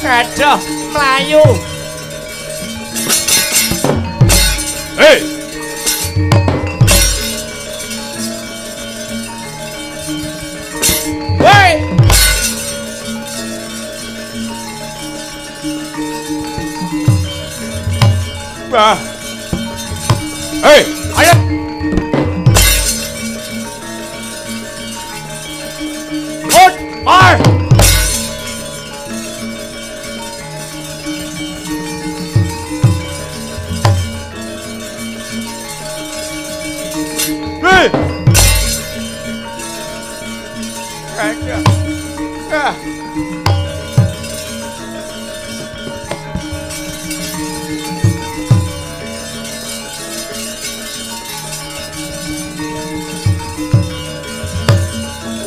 Aduh, mlayu. Hei. Woi. Bah. Hei, ayo. Hot, ar.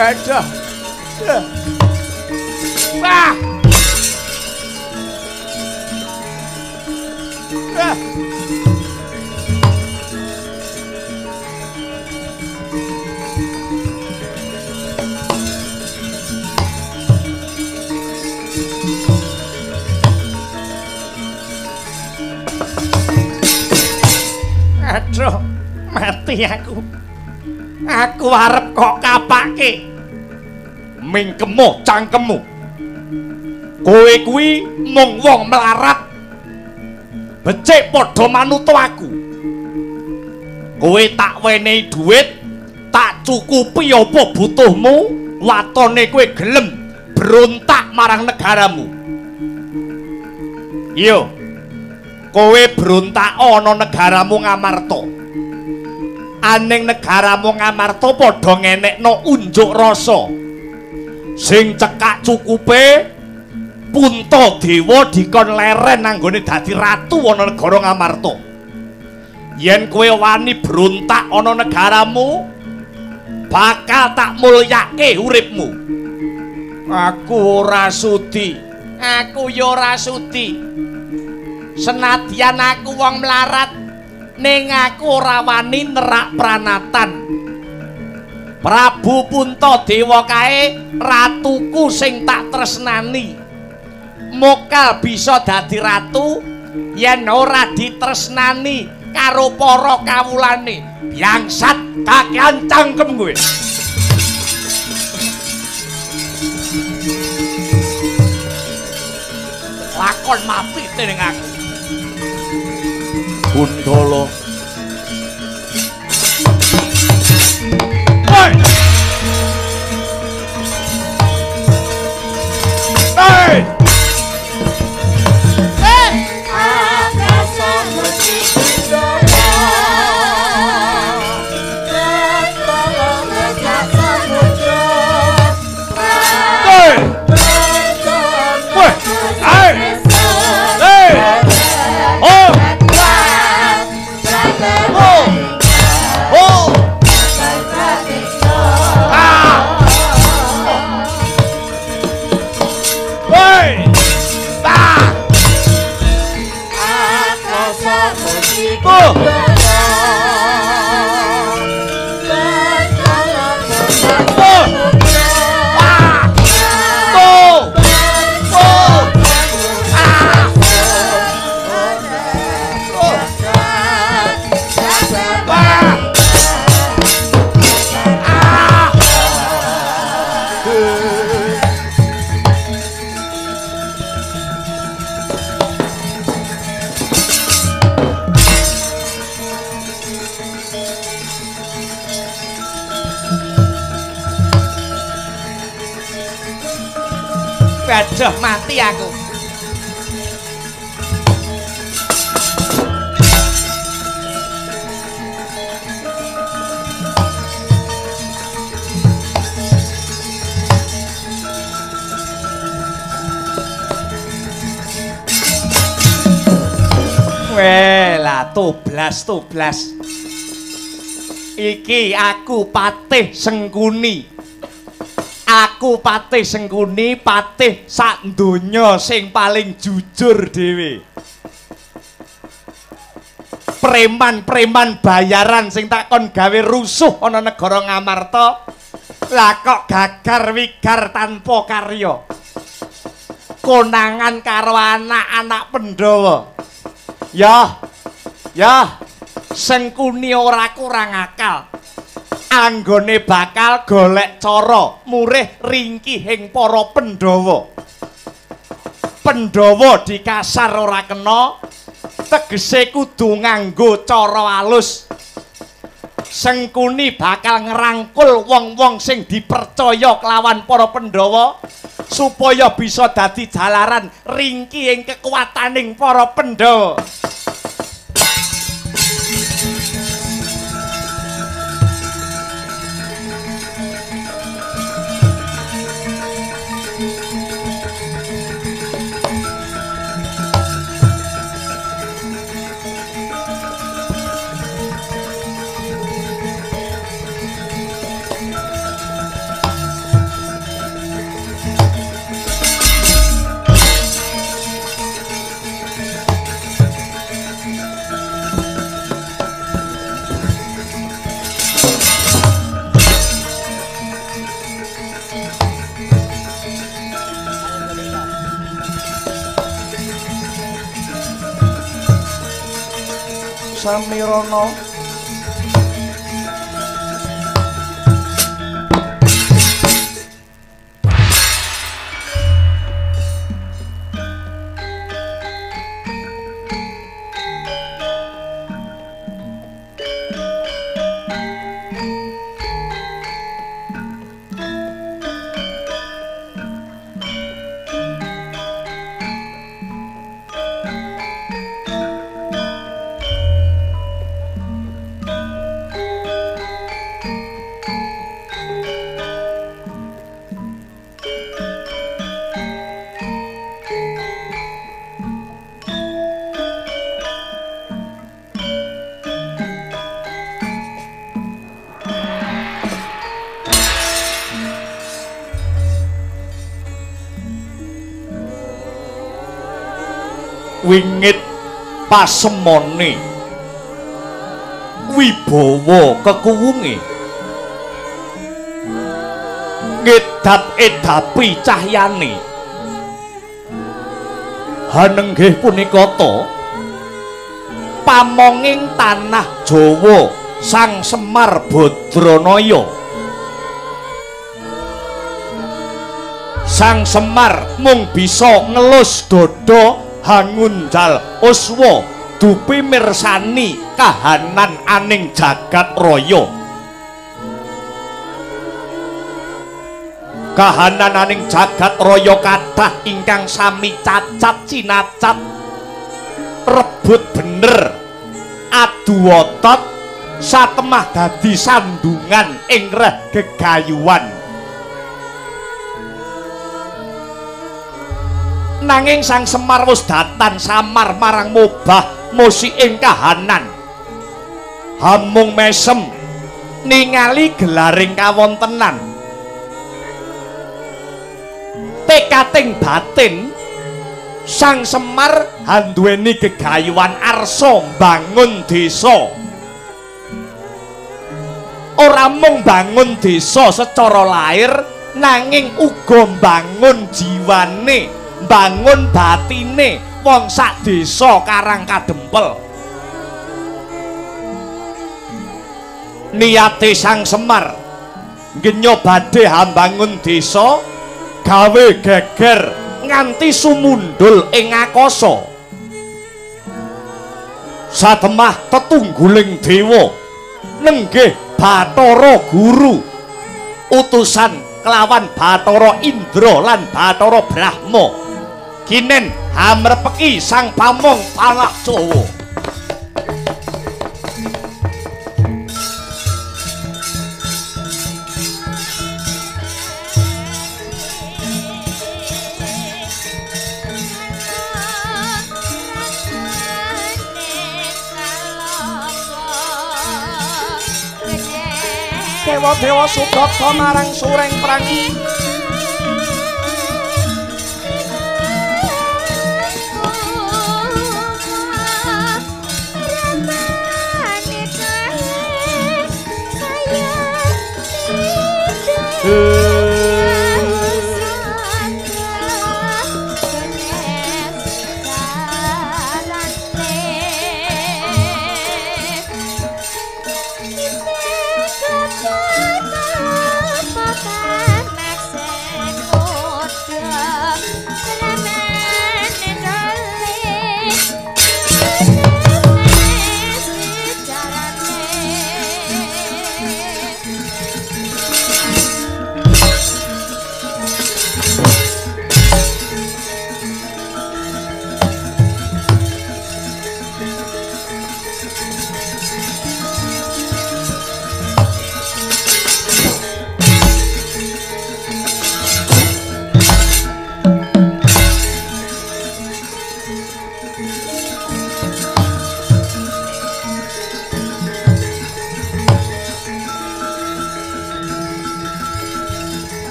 Aduh. Wah. Aduh, mati aku. Aku arep kok kapake. Mingkemo cangkemmu. Kowe kuwi mung wong melarat. Becik padha manuta aku. Kowe tak wenehi dhuwit, tak cukupi apa butuhmu, watone kowe gelem berontak marang negaramu. Iya. Kowe berontak ana negaramu Ngamarta. Aning negaramu Ngamarta padha ngenekno unjuk rasa. Sing cekak cukupe Puntadewa dikon leren anggone dadi ratu ana negara Ngamarta. Yen kowe wani berontak ana negaramu, bakal tak mulyake uripmu. Aku ora sudi. Aku ya ora sudi. Senadyan aku wong melarat, ning aku ora wani nerak pranatan. Prabu Puntadewa kae ratuku sing tak tresnani. Mokal bisa dadi ratu yen ora ditresnani karo para kawulane. Biangsat kakean cangkem kowe. Lakon mati dening aku. Gundala. Hei! Hei! Aduh, mati aku. Weh, lah toblas toblas. Iki aku Patih Sengkuni. Aku Patih Sengkuni, patih sak donya sing paling jujur dhewe. Preman-preman bayaran sing tak kon gawe rusuh ana negara Ngamarta, lah kok gagar wigar tanpa karya. Konangan karo anak-anak Pandhawa. Ya, ya, Sengkuni ora kurang akal. Anggone bakal golek cara murih ringkihing para Pandhawa. Pandhawa dikasar ora kena, tegese kudu nganggo cara alus. Sengkuni bakal ngerangkul wong-wong sing dipercaya kelawan para Pandhawa supaya bisa dadi jalaran ringkihing kekuataning para Pandhawa. Samirana wingit pasemone wibawa kekuwunge ngedap-edapi cahyane hanenggih punika ta pamonging tanah Jawa Sang Semar Badranaya. Sang Semar mung bisa ngelus dada hangunjal uswa dupi mirsani kahanan aning jagat raya. Kahanan aning jagat raya kathah ingkang sami cacat cinacat, rebut bener adu otot satemah dadi sandungan ing reh gegayuhan. Nanging Sang Semar wis datan samar marang mobah musiking kahanan. Hamung mesem ningali gelaring kawontenan. Tekating batin Sang Semar handuweni gegayuhan arsa mbangun desa. Ora mung mbangun desa secara lahir, nanging uga mbangun jiwane, bangun batine wong sak desa Karang Kadempel. Niate Sang Semar ngenyo badhe hambangun desa gawe geger nganti sumundul ing akasa. Satemah tetungguling dewa nenggih Bathara Guru utusan kelawan Bathara Indra lan Bathara Brahma kinen hamrepeki Sang Pamong tanah Jawa. Yeah. Dewa-dewa Subrata marang sureng prang.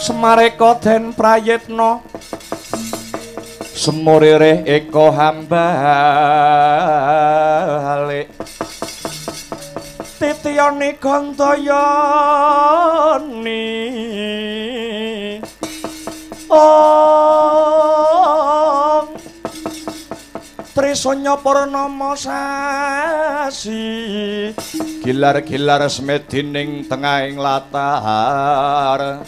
Semareka den prayitna semurire eka hambalik titiyane gantayani om Trisanya purnama sasi gilar-gilar semedining tengahing latar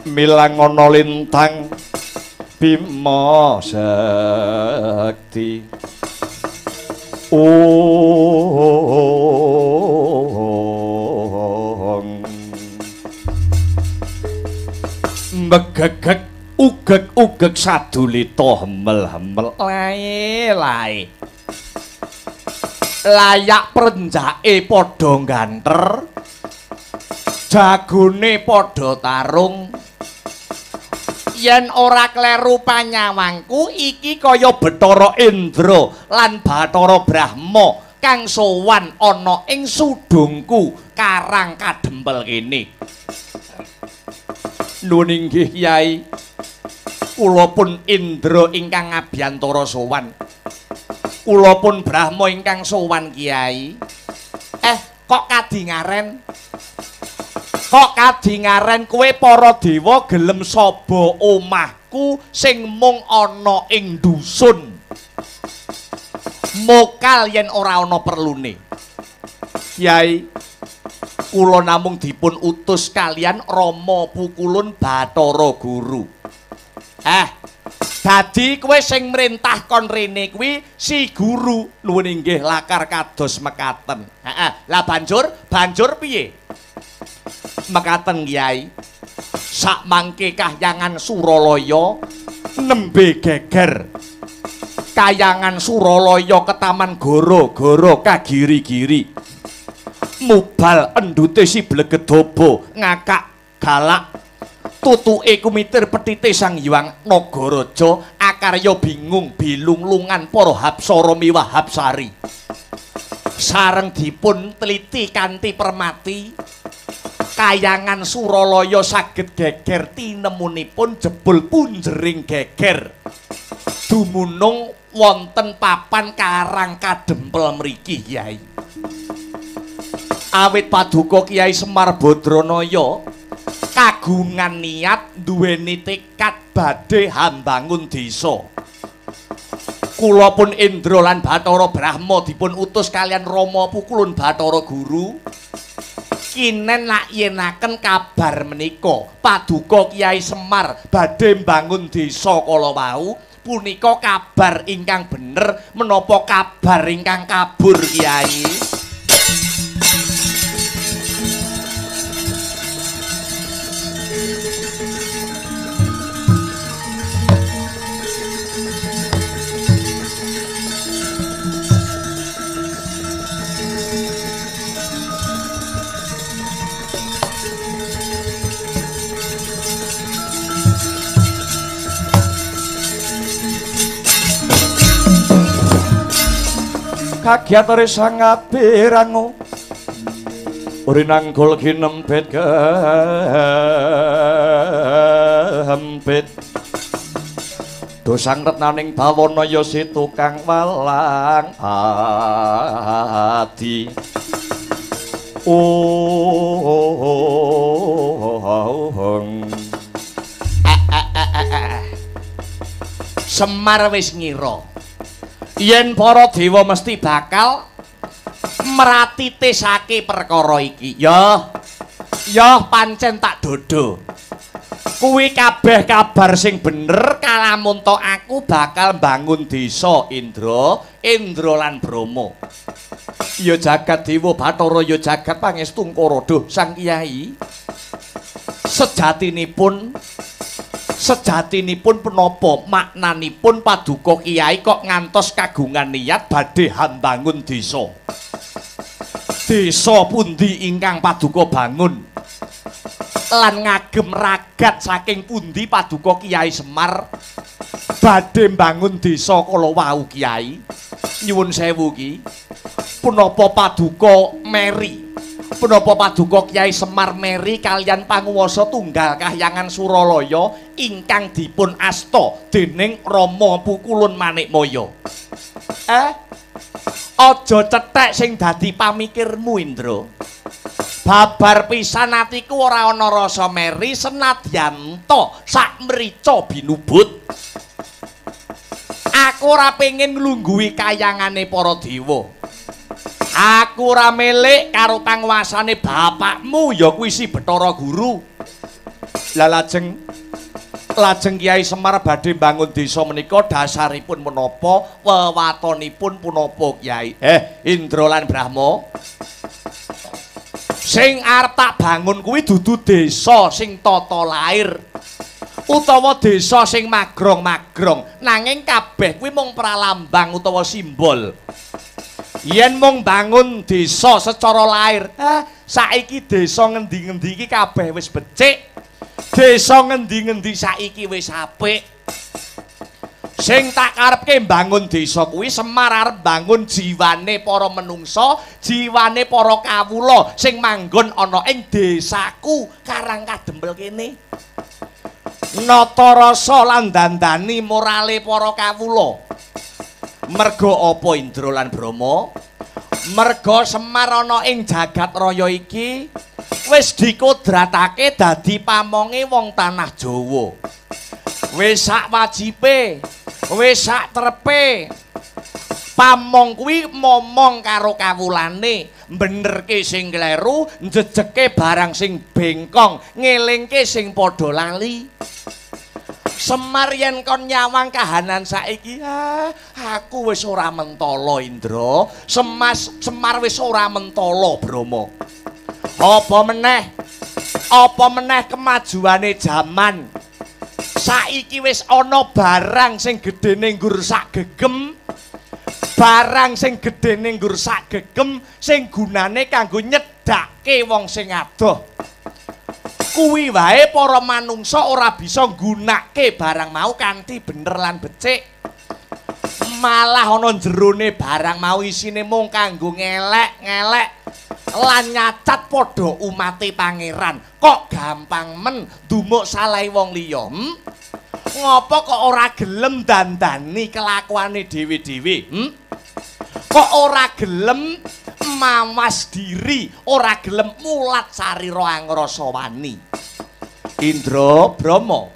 milang ana lintang Bima Sakti. Ong megegeg ugeg-ugeg sadulita hemel-hemel lae-lae layak prenjake padha ganter jagone padha tarung. Yen ora kleru panyawangku iki kaya Bathara Indra lan Bathara Brahma kang sowan ana ing sudungku Karang Kadempel kene. Nuwun inggih Kyai, kula pun Indra ingkang ngabiyantara sowan. Kula pun Brahma ingkang sowan Kyai. Kok kadingaren? Kok kadingaren kowe para dewa gelem saba omahku sing mung ana ing dusun. Mokal yen ora ana perlune. Kyai, kula namung dipun utus kalian Rama Pukulun Bathara Guru. Dadi kowe sing mrintah kon rene kuwi si guru. Nuwun inggih lakar kados mekaten. Heeh. Lah banjur piye? Mekaten Kyai, sakmangke kahyangan Suralaya nembe geger. Kayangan Suralaya ketaman goro-goro kagiri-giri. Mubal endute si Blegedobo ngakak galak. Tutuke kumitir petite Sang Hyang Nagaraja akarya bingung bilunglungan para hapsara miwah hapsari. Sareng dipun teliti kanthi permati. Kayangan Suralaya saged geger tinemunipun jebul punjering geger dumunung wonten papan Karang Kadempel mriki Kyai. Awit paduka Kyai Semar Badranaya kagungan niat duweni tekad badhe hambangun desa. Kula pun Indra lan Bathara Brahma dipun utus kalian Rama Pukulun Bathara Guru. Kinen lak yenaken kabar menika paduka Kyai Semar badhe mbangun desa kala wau punika kabar ingkang bener menapa kabar ingkang kabur Kyai? Kagiatare sang abirango Rinanggul kinempit kempit dosang retnaning bawana ya si tukang walang adi. Semar wis ngira yen para dewa mesti bakal meratitisake perkara iki. Ya, ya pancen tak dodo. Kuwi kabeh kabar sing bener kalamun to aku bakal mbangun desa Indra, Indra lan Brahma. Ya jagat dewa Bathara, ya jagat pangestu Ngkara. Duh Sang Kyai, sejatine sejatine penapa maknanipun paduka Kyai kok ngantos kagungan niat badhe hambangun desa? Desa pundi ingkang paduka bangun? Lan ngagem ragat saking pundi paduka Kyai Semar badhe mbangun desa kala wau Kyai? Nyuwun sewu ki. Punapa paduka meri? Punapa paduka Kyai Semar meri kalian panguwasa tunggal kahyangan Suralaya ingkang dipun asta dening Rama Pukulun Manikmaya? Aja cethek sing dadi pamikirmu Indra. Babar pisan atiku ora ana rasa meri senadyan ta sak mrica binubut. Aku ora pengin nglungguhi kayangane para dewa. Aku ora milik karo panguwasane bapakmu ya kuwi si Bathara Guru. Lah lajeng Kyai Semar badhe mbangun desa menika dasaripun menapa, wewatonipun punapa Kyai? Indra lan Brahma. Sing arep tak bangun kuwi dudu desa sing tata lair utawa desa sing magrong-magrong, nanging kabeh kuwi mung pralambang utawa simbol. Yen mung bangun desa secara lair, saiki desa ngendi-ngendi iki kabeh wis becik. Desa ngendi-ngendi saiki wis apik. Sing tak karepke mbangun desa kuwi Semar arep bangun jiwane para menungsa, jiwane para kawula sing manggon ana ing desaku Karang Kadempel kene. Nata rasa lan dandani morale para kawula. Merga apa Indra lan Brahma? Merga Semar ana ing jagat raya iki wis dikodratake dadi pamonge wong tanah Jawa. Wis sak wajibe, wis sak trepe. Pamong kuwi momong karo kawulane, benerke sing kleru, njejeke barang sing bengkong, ngelingke sing padha lali. Semar yen kon nyawang kahanan saiki, aku wis ora mentala Indra. Semar wis ora mentala Brahma. Apa meneh kemajuane jaman. Saiki wis ana barang sing gedene nggur sak gegem. Barang sing gedene nggur sak gegem sing gunane kanggo nyedhake wong sing adoh. Kuwi wae para manungsa ora bisa nggunakake barang mau kanthi bener lan becik. Malah ana jerone barang mau isine mung kanggo ngelek-ngelek lan nyacat padha umate pangeran. Kok gampang men ndumuk salahe wong liya? Ngopo kok ora gelem dandani kelakuane dhewe-dhewe? Kok ora gelem mawas diri, ora gelem mulat sarira angrasa wani? Indra Brahma,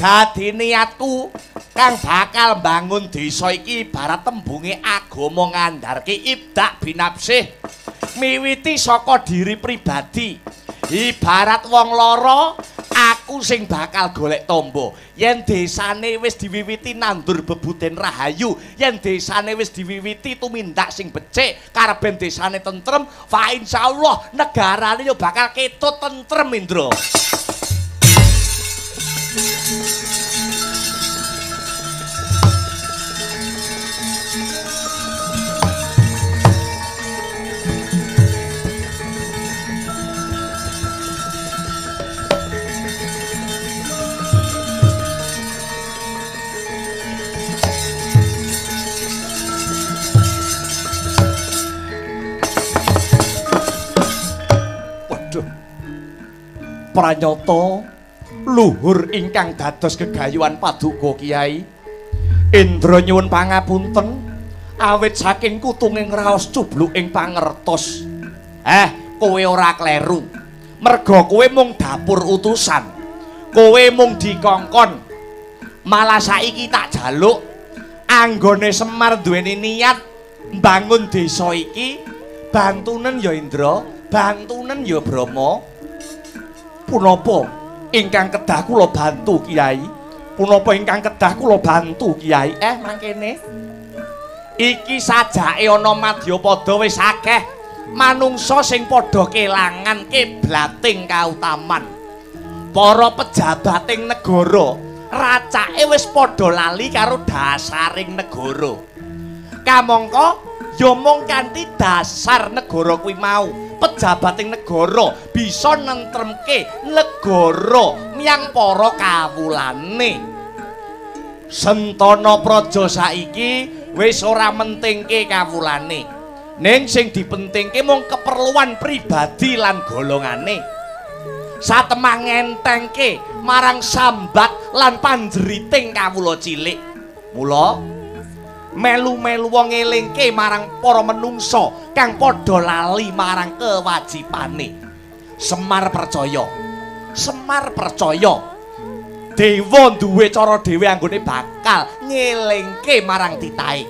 dadi niatku kang bakal mbangun desa iki ibarat tembunge agama ngandharke ibdak binafsih, miwiti saka diri pribadi. Ibarat wong lara, aku sing bakal golek tombo. Yen desane wis diwiwiti nandur bebuden rahayu, yen desane wis diwiwiti tumindak sing becik, kareben desane tentrem, fa insyaallah negarane yo bakal ketut tentrem Indra. Pranyata luhur ingkang dados gegayuhan paduka Kyai. Indra nyuwun pangapunten awit saking kutunging raos cubluking pangertos. Kowe ora kleru. Merga kowe mung dapur utusan. Kowe mung dikongkon. Malah saiki tak jaluk anggone Semar duweni niat mbangun desa iki, bantunen ya Indra, bantunen ya Brahma. Punapa ingkang kedah kula bantu Kyai? Punapa ingkang kedah kula bantu Kyai? Mangkene iki sajake ana madyapada wis akeh manungsa sing padha kelangan kiblating kautaman. Para pejabating negara racake wis padha lali karo dasaring negara. Kamangka ya mung kanthi dasar negara kuwi mau, pejabating negara bisa nentremke negara miyang para kawulane. Sentana Praja saiki wis ora mentingke kawulane. Ning sing dipentingke mung keperluan pribadi lan golongane. Satemah ngentengke marang sambat lan panjeriting kawula cilik. Mula melu-melu wong ngelingke marang para menungsa kang padha lali marang kewajibane. Semar percaya. Semar percaya. Dewa duwe cara dhewe anggone bakal ngelingke marang titahe.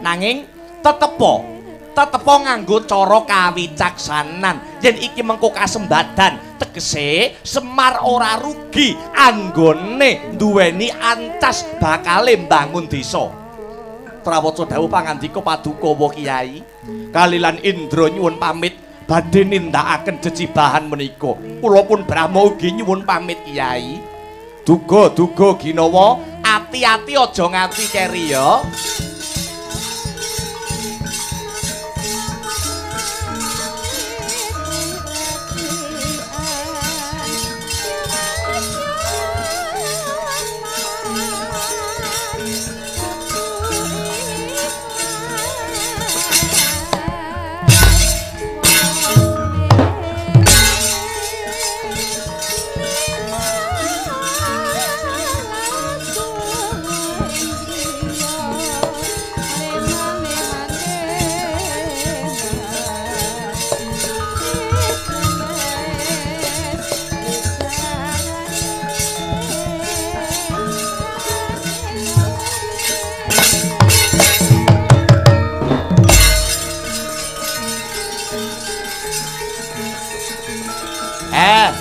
Nanging tetepo nganggo cara kawicaksanan. Yen iki mengko kasembadan, tegese Semar ora rugi anggone duweni ancas bakale mbangun desa. Prawaca dawuh pangandika paduka wa Kyai. Kalilan Indra nyuwun pamit badhe nindakaken jejibahan menika. Kula pun Brahma ugi nyuwun pamit Kyai. Duga-duga ginawa, ati-ati aja nganti keri ya.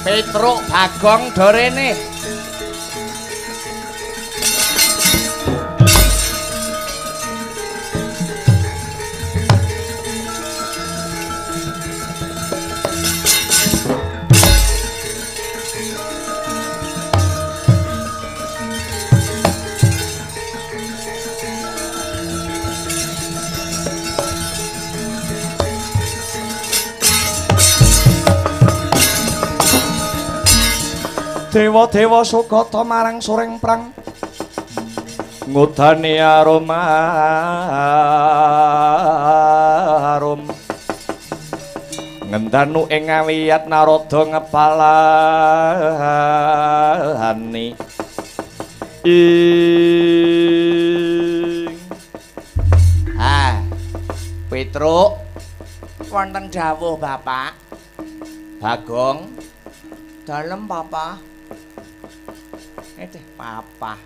Petruk Bagong dorene. Dewa-dewa sugata marang soreng prang ngudane arum arum ngendanu ing ngawiyat naroda ngepalani ing. Petruk wonten dawuh Bapak. Bagong dalem Papa. Papa.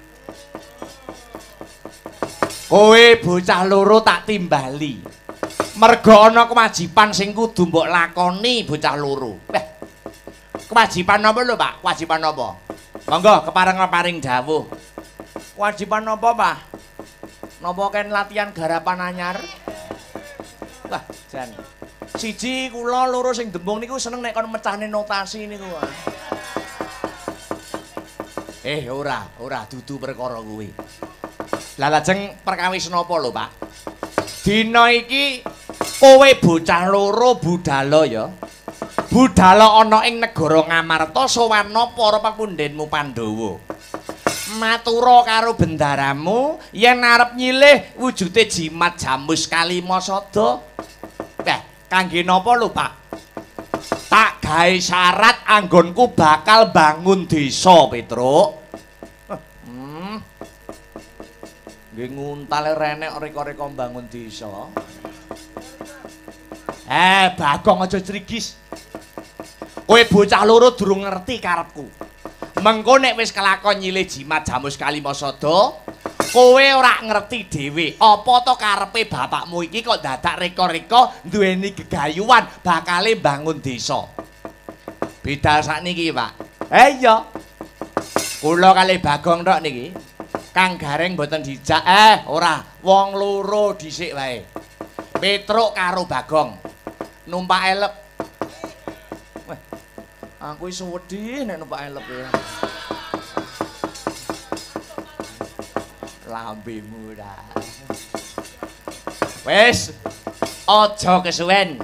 Kowe bocah loro tak timbali. Merga ana kewajiban sing kudu mbok lakoni bocah loro. Kewajiban apa lho, Pak? Kewajiban apa? Monggo kepareng-paring dawuh. Kewajiban apa, Pak? Napa ken latihan garapan anyar? Wah, jan. Siji kula loro sing dembung niku seneng nek kon mecahne notasi niku. Ora dudu perkara kuwi. Lah lajeng perkawis napa lho, Pak? Dina iki kowe bocah loro budala ya. Budala ana ing negara Ngamarta sowana para pepundhenmu Pandhawa. Matura karo bendaramu yen arep nyilih wujude jimat jamus kalima sada. Kangge napa lho, Pak? Tak gawe syarat anggonku bakal bangun desa, Petruk. Nggih nguntale renek reka-reka bangun desa. Bagong aja crigis. Kowe bocah loro durung ngerti karepku. Mengko nek wis kelakon nyilih jimat Jamus Kalimasada, kowe ora ngerti dhewe apa to karepe bapakmu iki kok dadak reka-reka duweni gegayuhan bakale bangun desa. Beda sakniki, Pak. Iya. Kula kalih Bagong tok niki. Kang Gareng mboten dijak. Ora, wong loro dhisik wae. Petruk karo Bagong numpak elep. Wah, aku iso wedi nek numpak elep ya. Lambemu ra. Wis, aja kesuwen.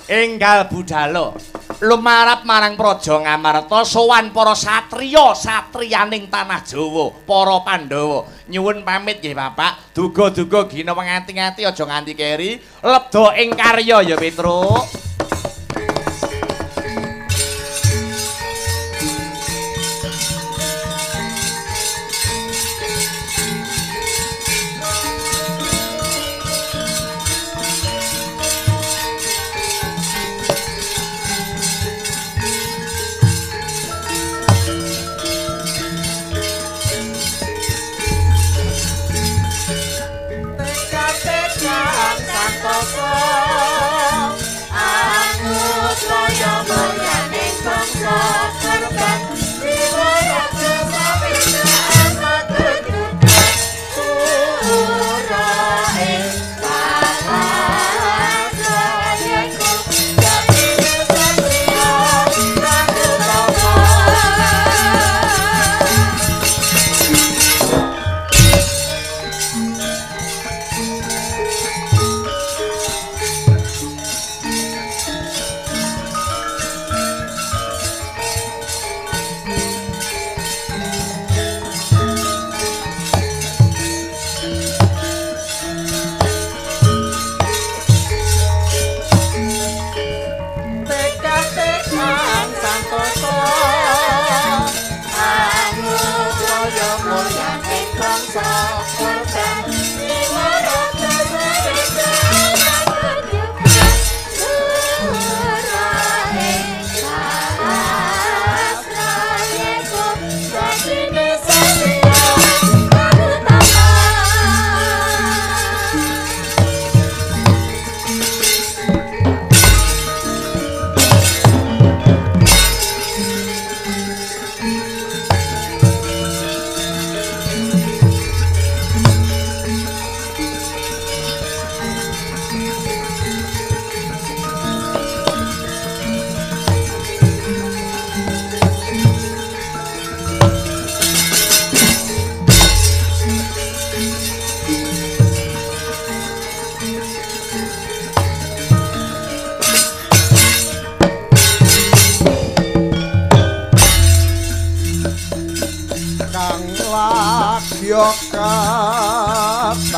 Enggal budhalo. Lumarap marang Praja Ngamarta sowan para satriya satriyaning tanah Jawa, para Pandhawa. Nyuwun pamit nggih Bapak. Duga-duga gina ngati-ati aja nganti keri. Lebda ing karya ya Petruk.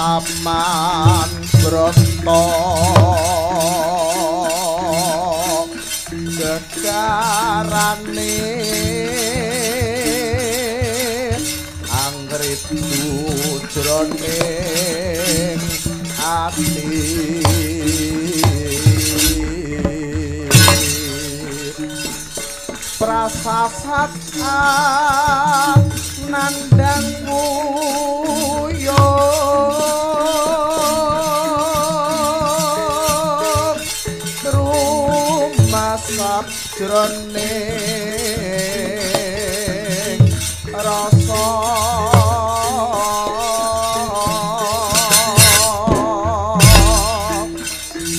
Taman Broto gegarane anggrit jroning ati prasasat nandang jroning rasa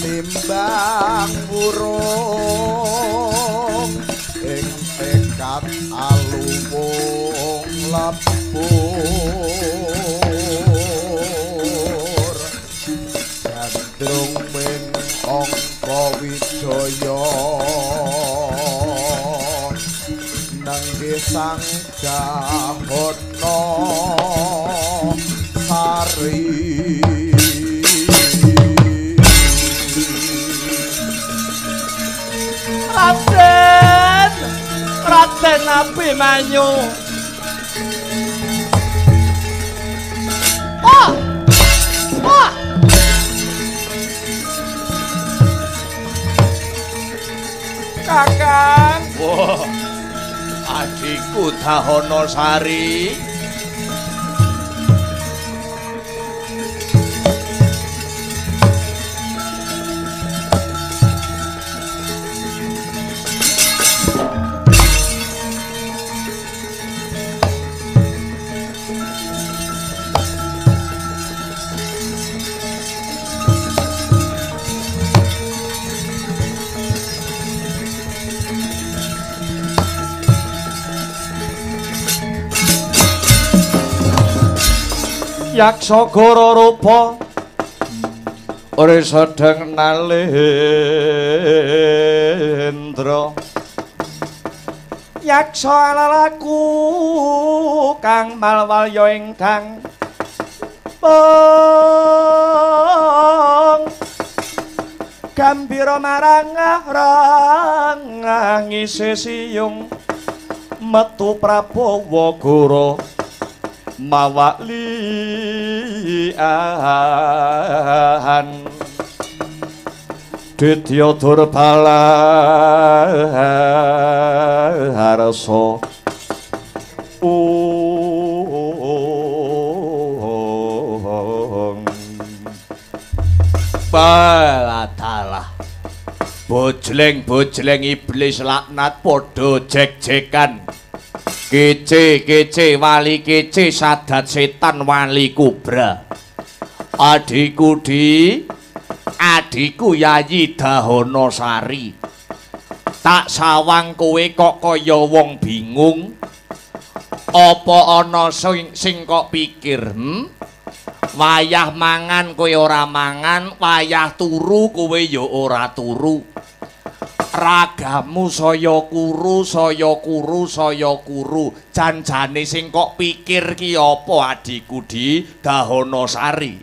timbang burung ing tekad aluwung lebur gandrung ming angka wijaya Sang Jahana Sari. Raden Abimanyu. Oh! Oh! Kakang. Wah. Adikku Dahana Sari. Yaksa Goro rupa ora sedeng nalendra. Yaksa lalaku kang malwalya ingkang pong gambira marang rang ngisi siyung metu Prabawa Goro mawaklian. Ditya Durbala harsa baladalah bojleng-bojleng iblis laknat padha jek-jekan. Kece kece wali kece sadat setan wali kubra. Adikku di adikku Yayi Dahana Sari. Tak sawang kowe kok kaya wong bingung. Apa ana sing kok pikir? Wayah mangan kowe ora mangan, wayah turu kowe ya ora turu. Ragamu saya kuru, saya kuru, saya kuru. Janjane sing kok pikir ki apa adikku di Dahana Sari?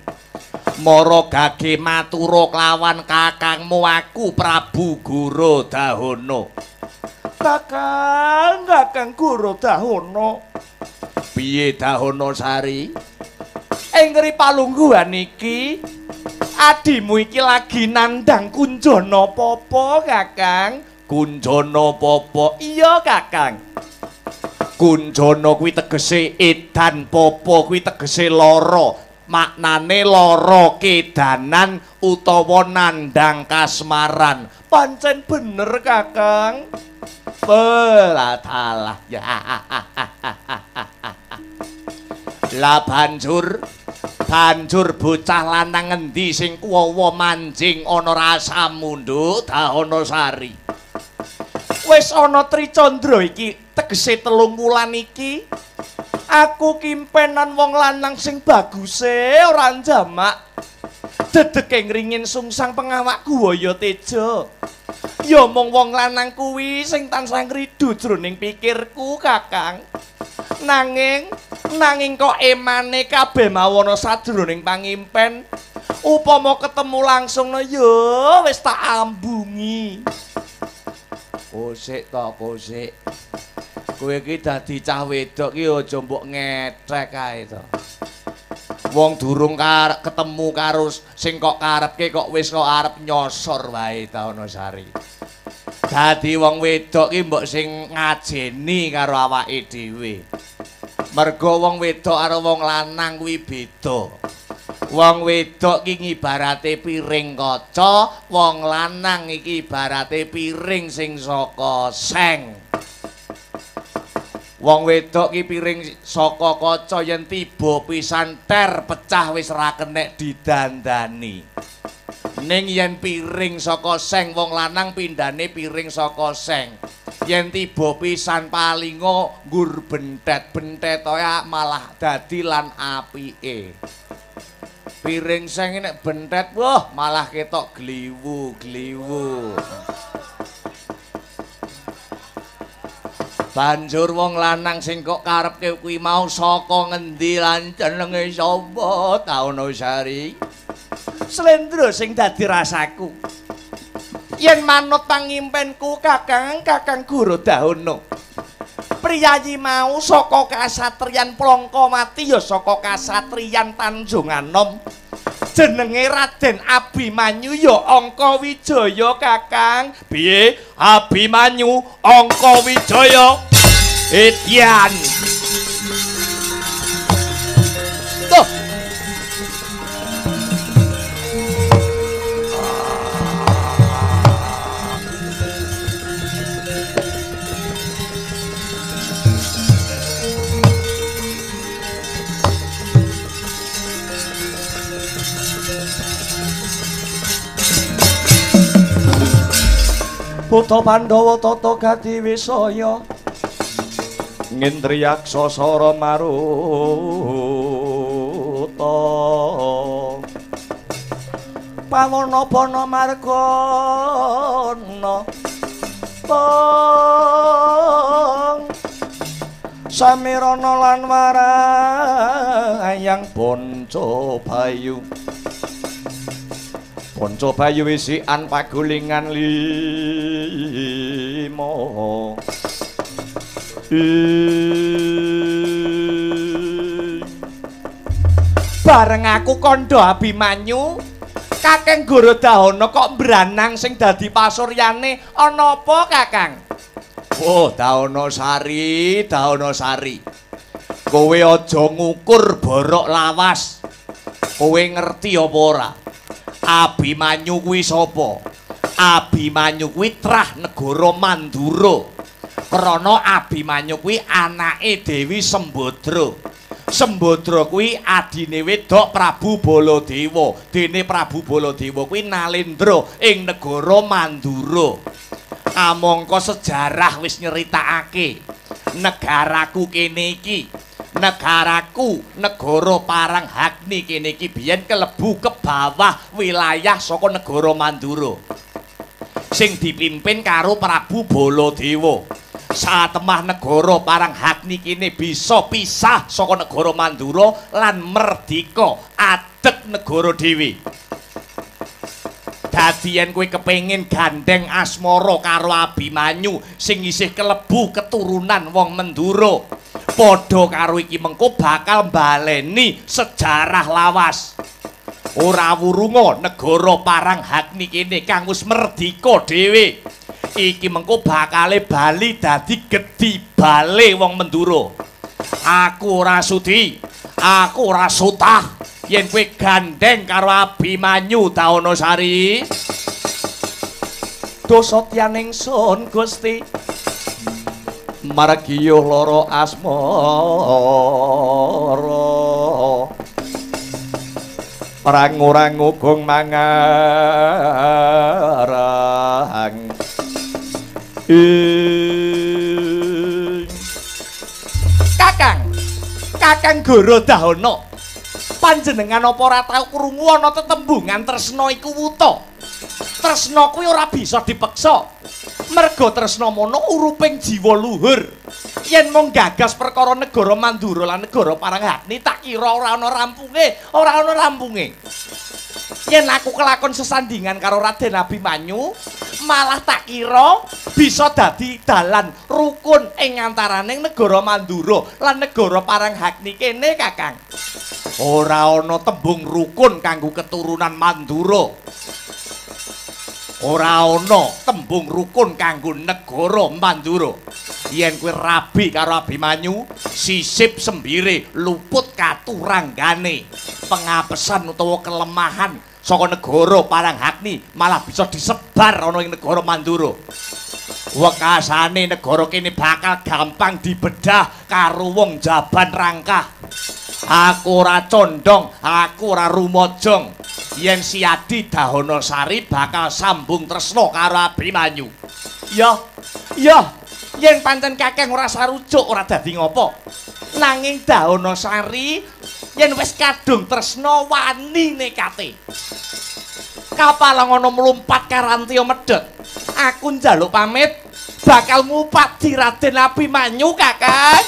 Mara gage matura kelawan kakangmu aku Prabu Guru Dahana. Kakang, Kakang Guru Dahana. Piye Dahana Sari? Ing ngri palungguhan iki adimu iki lagi nandang kunjana papa, Kakang. Kunjana papa? Iya, Kakang. Kunjana kuwi tegese edan, papa kuwi tegese lara. Maknane lara kedanan utawa nandang kasmaran. Pancen bener, Kakang. Belatalah ya. Lah banjur bocah lanang ngendi sing kuwawa manjing ana rasamu, Nduk Dahana Sari? Wis ana Tricandra iki tegese 3 wulan iki aku kimpenan wong lanang sing baguse ora njamak. Dedeke ngringin sungsang pengawak Guwaya Teja. Ya mung wong lanang kuwi sing tansah ngridu jroning pikirku, Kakang. Nanging kok emane kabeh mawana sajroning pangimpen. Upama ketemu langsung no ya wis tak ambungi. Kosik to, kosik. Kowe iki dadi cah wedok ki aja mbok ngetrek kae to. Wong durung ketemu karo sing kok karepke kok wis kok arep nyosor wae Dahana Sari. Dadi wong wedok ki mbok sing ngajeni karo awake dhewe. Mergo wong wedok karo wong lanang kuwi beda. Wong wedok ki ngibarate piring kaca, wong lanang iki ibarate piring sing saka seng. Wong wedok ki piring saka kaca yen tiba pisan ter pecah wis ra kenek didandani. Ning yen piring saka seng wong lanang pindhane piring saka seng. Yen tiba pisan palingo nggur bentet-bentet malah dadi lan apike. Piring seng nek bentet wah malah ketok gliwu-gliwu. Banjur wong lanang sing kok karepke kuwi mau saka ngendi lan jenenge sapa Dahana Sari? Slendro sing dadi rasaku. Yen manut pangimpenku Kakang, Kakang Guru Dahana. Priyayi mau saka kasatriyan Plangkamati ya saka kasatriyan Tanjunganom. Jenenge Raden Abimanyu ya Angka Wijaya, Kakang. Piye? Abimanyu Angka Wijaya. Edian. Tuh. Putra Pandhawa tata gati wisaya ngendriyaksa sara maruta pawana bana margana tong samirana lan warayang bonco bayu. Bonco bayu wisikan pagulingan lima. Bareng aku kandha Abimanyu, Kakang Goro Dahana kok mbranang sing dadi pasuryane ana apa, Kakang? Oh, Dahana Sari, Dahana Sari. Kowe aja ngukur borok lawas. Kowe ngerti apa ora? Abimanyu kuwi sapa? Abimanyu kuwi trah negara Mandura. Krana Abimanyu kuwi anake Dewi Sembadra. Sembadra kuwi adine wedok Prabu Baladewa. Dene Prabu Baladewa kuwi Nalendra ing negara Mandura. Kamangka sejarah wis nyeritakake negaraku kene iki, negaraku negara Paranghagni kene iki biyen kelebu ke bawah wilayah saka negara Mandura sing dipimpin karo Prabu Baladewa. Satemah negara Paranghagni kene bisa pisah saka negara Mandura lan merdika adeg negara dhewe. Dadi yen kowe kepengin gandeng asmara karo Abimanyu sing isih kelebu keturunan wong Mandura, padha karo iki mengko bakal mbaleni sejarah lawas. Ora wurunga negara Paranghagni kene kang wis merdika dhewe. Iki mengko bakale bali dadi gedhi bale wong Mandura. Aku ora sudi, aku ora sutah yen kowe gandeng karo Abimanyu Dahana Sari. Dosa tyan ingsun Gusti. Margiyuh lara asmara prang-ora ngugong mangarang. Kakang, Kakang Goro Dahana, panjenengan apa ora tau krungu ana tetembungan tresna iku wuta? Tresna kuwi ora bisa dipeksa. Merga tresna mono uruping jiwa luhur. Yen mung gagas perkara negara Mandura lan negara Paranghagni tak kira ora ana rampunge, ora ana rampunge. Yen aku kelakon sesandingan karo Raden Abimanyu, malah tak kira bisa dadi dalan rukun ing antaraning negara Mandura lan negara Paranghagni kene, Kakang. Ora ana tembung rukun kanggo keturunan Mandura. Ora ana tembung rukun kanggo negara Mandura. Yen kowe rabi karo Abimanyu, sisip sembire luput katuranggane. Pengapesan utawa kelemahan saka negara Paranghagni malah bisa disebar ana ing negara Mandura. Wekasane negara kene bakal gampang dibedah karo wong jaban rangkah. Aku ora condong, aku ora rumojong yen Siadi Dahana Sari bakal sambung tresna karo Abimanyu. Ya, ya, yen pancen Kakang ora sarujuk ora dadi ngopo. Nanging Dahana Sari yen wis kadung tresna wani nekate. Kapal ngono mlumpat karantya medhot. Aku njaluk pamit bakal ngupadi Raden Abimanyu, Kakang.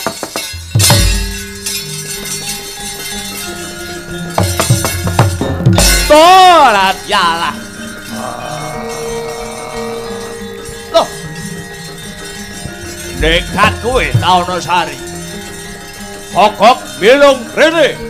Tolat yalah. Loh. Nekat kowe Dahanasari. Togok milung rene.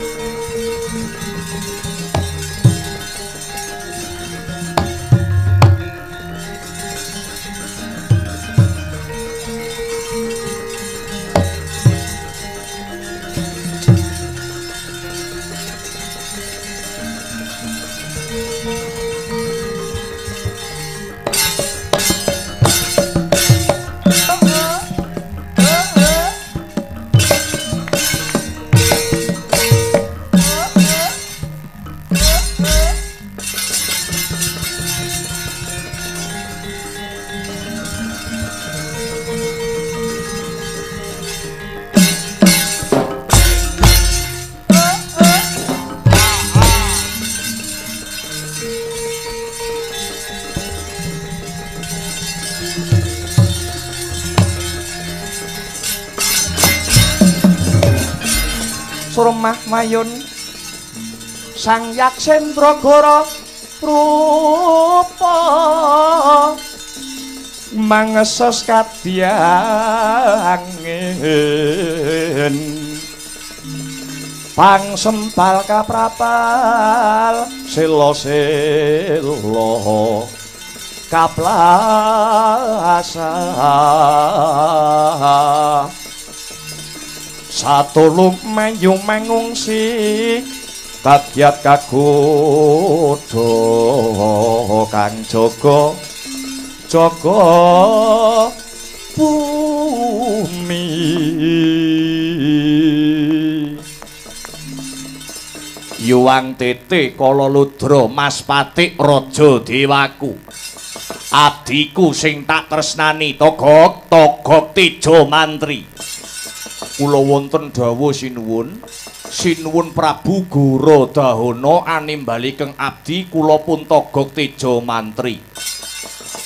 Surmah mayun Sang Yaksendra Gara rupa mangesos kadyangin pangsempal kaprapal sela-sela kaplasa satulung mayu mangungsi kagyat kagodha kang jaga jaga bumi. Yuwang Tete Kala Ludra Mas Patik Raja Dewaku, abdiku sing tak tresnani Togok Togok Tejo Mantri. Kula wonten dawuh sinuwun, sinuwun Prabu Gora Dahana animbali keng abdi kula pun Togok Tejo Mantri.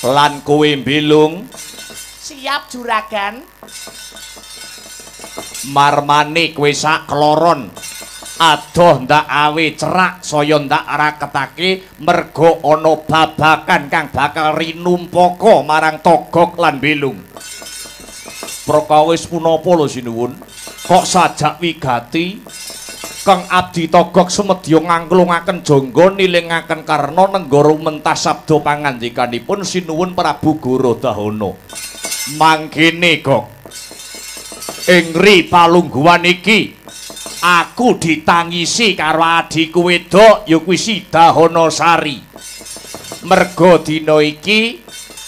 Lan kowe mbilung siap juragan. Marmane kowe sak kloron adoh ndak awe cerak saya ndak raketake merga ana babakan kang bakal rinumpaka marang Togok lan Bilung. Perkawis punapa lho sinuwun? Kok sajak wigati kang abdi Togok sumedya ngangklungaken jangga nilingaken karna nenggara mentah sabda pangandikanipun sinuwun Prabu Gora Dahana. Mangkene Gok, ing ri palungguhan iki aku ditangisi karo adhiku wedok ya kuwi si Dahanasari. Merga dina iki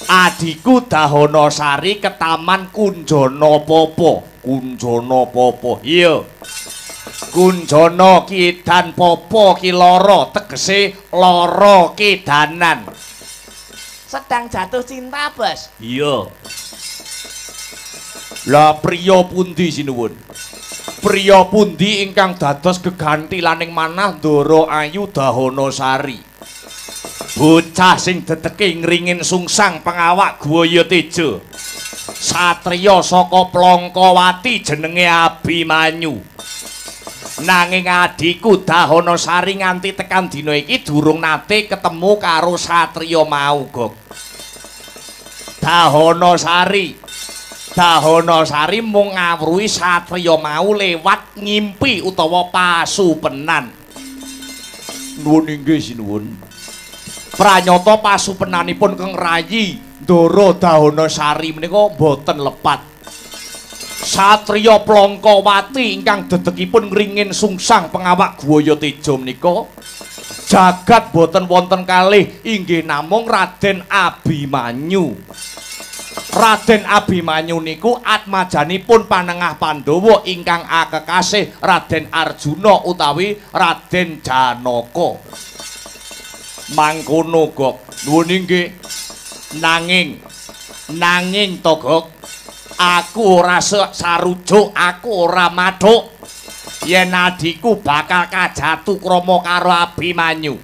adhiku Dahanasari ketaman Kunjana Papa. Kunjana Papa. Iya. Kunjana ki edan papa ki lara, tegese lara kedanan. Sedang jatuh cinta, Bos. Iya. Lah priya pundi sinuwun? Priya pundi ingkang dados gegantilaning manah Ndara Ayu Dahanasari? Bocah sing dedeke ngringin sungsang pengawak Guaya Teja. Satriya saka Plangkawati jenenge Abimanyu. Nanging adhiku Dahanasari nganti tekan dina iki durung nate ketemu karo satriya mau, Gok. Dahanasari Dahanasari mung ngawruhi satriya mau lewat ngimpi utawa pasupenan. Nuwun inggih sinuwun. Pranyata pasupenanipun keng rayi Ndara Dahanasari menika boten lepat. Satriya Plangkawati ingkang dedekipun ngringin sungsang pengawak Guaya Teja menika jagat boten wonten kalih inggih namung Raden Abimanyu. Raden Abimanyu niku atmajanipun panengah Pandhawa ingkang akekasih Raden Arjuna utawi Raden Janaka. Mangkono Gok, nuwun inggih. Nanging nanging to Gok, aku ora sarujuk, aku ora mathuk yen adhiku bakal kajatu krama karo Abimanyu.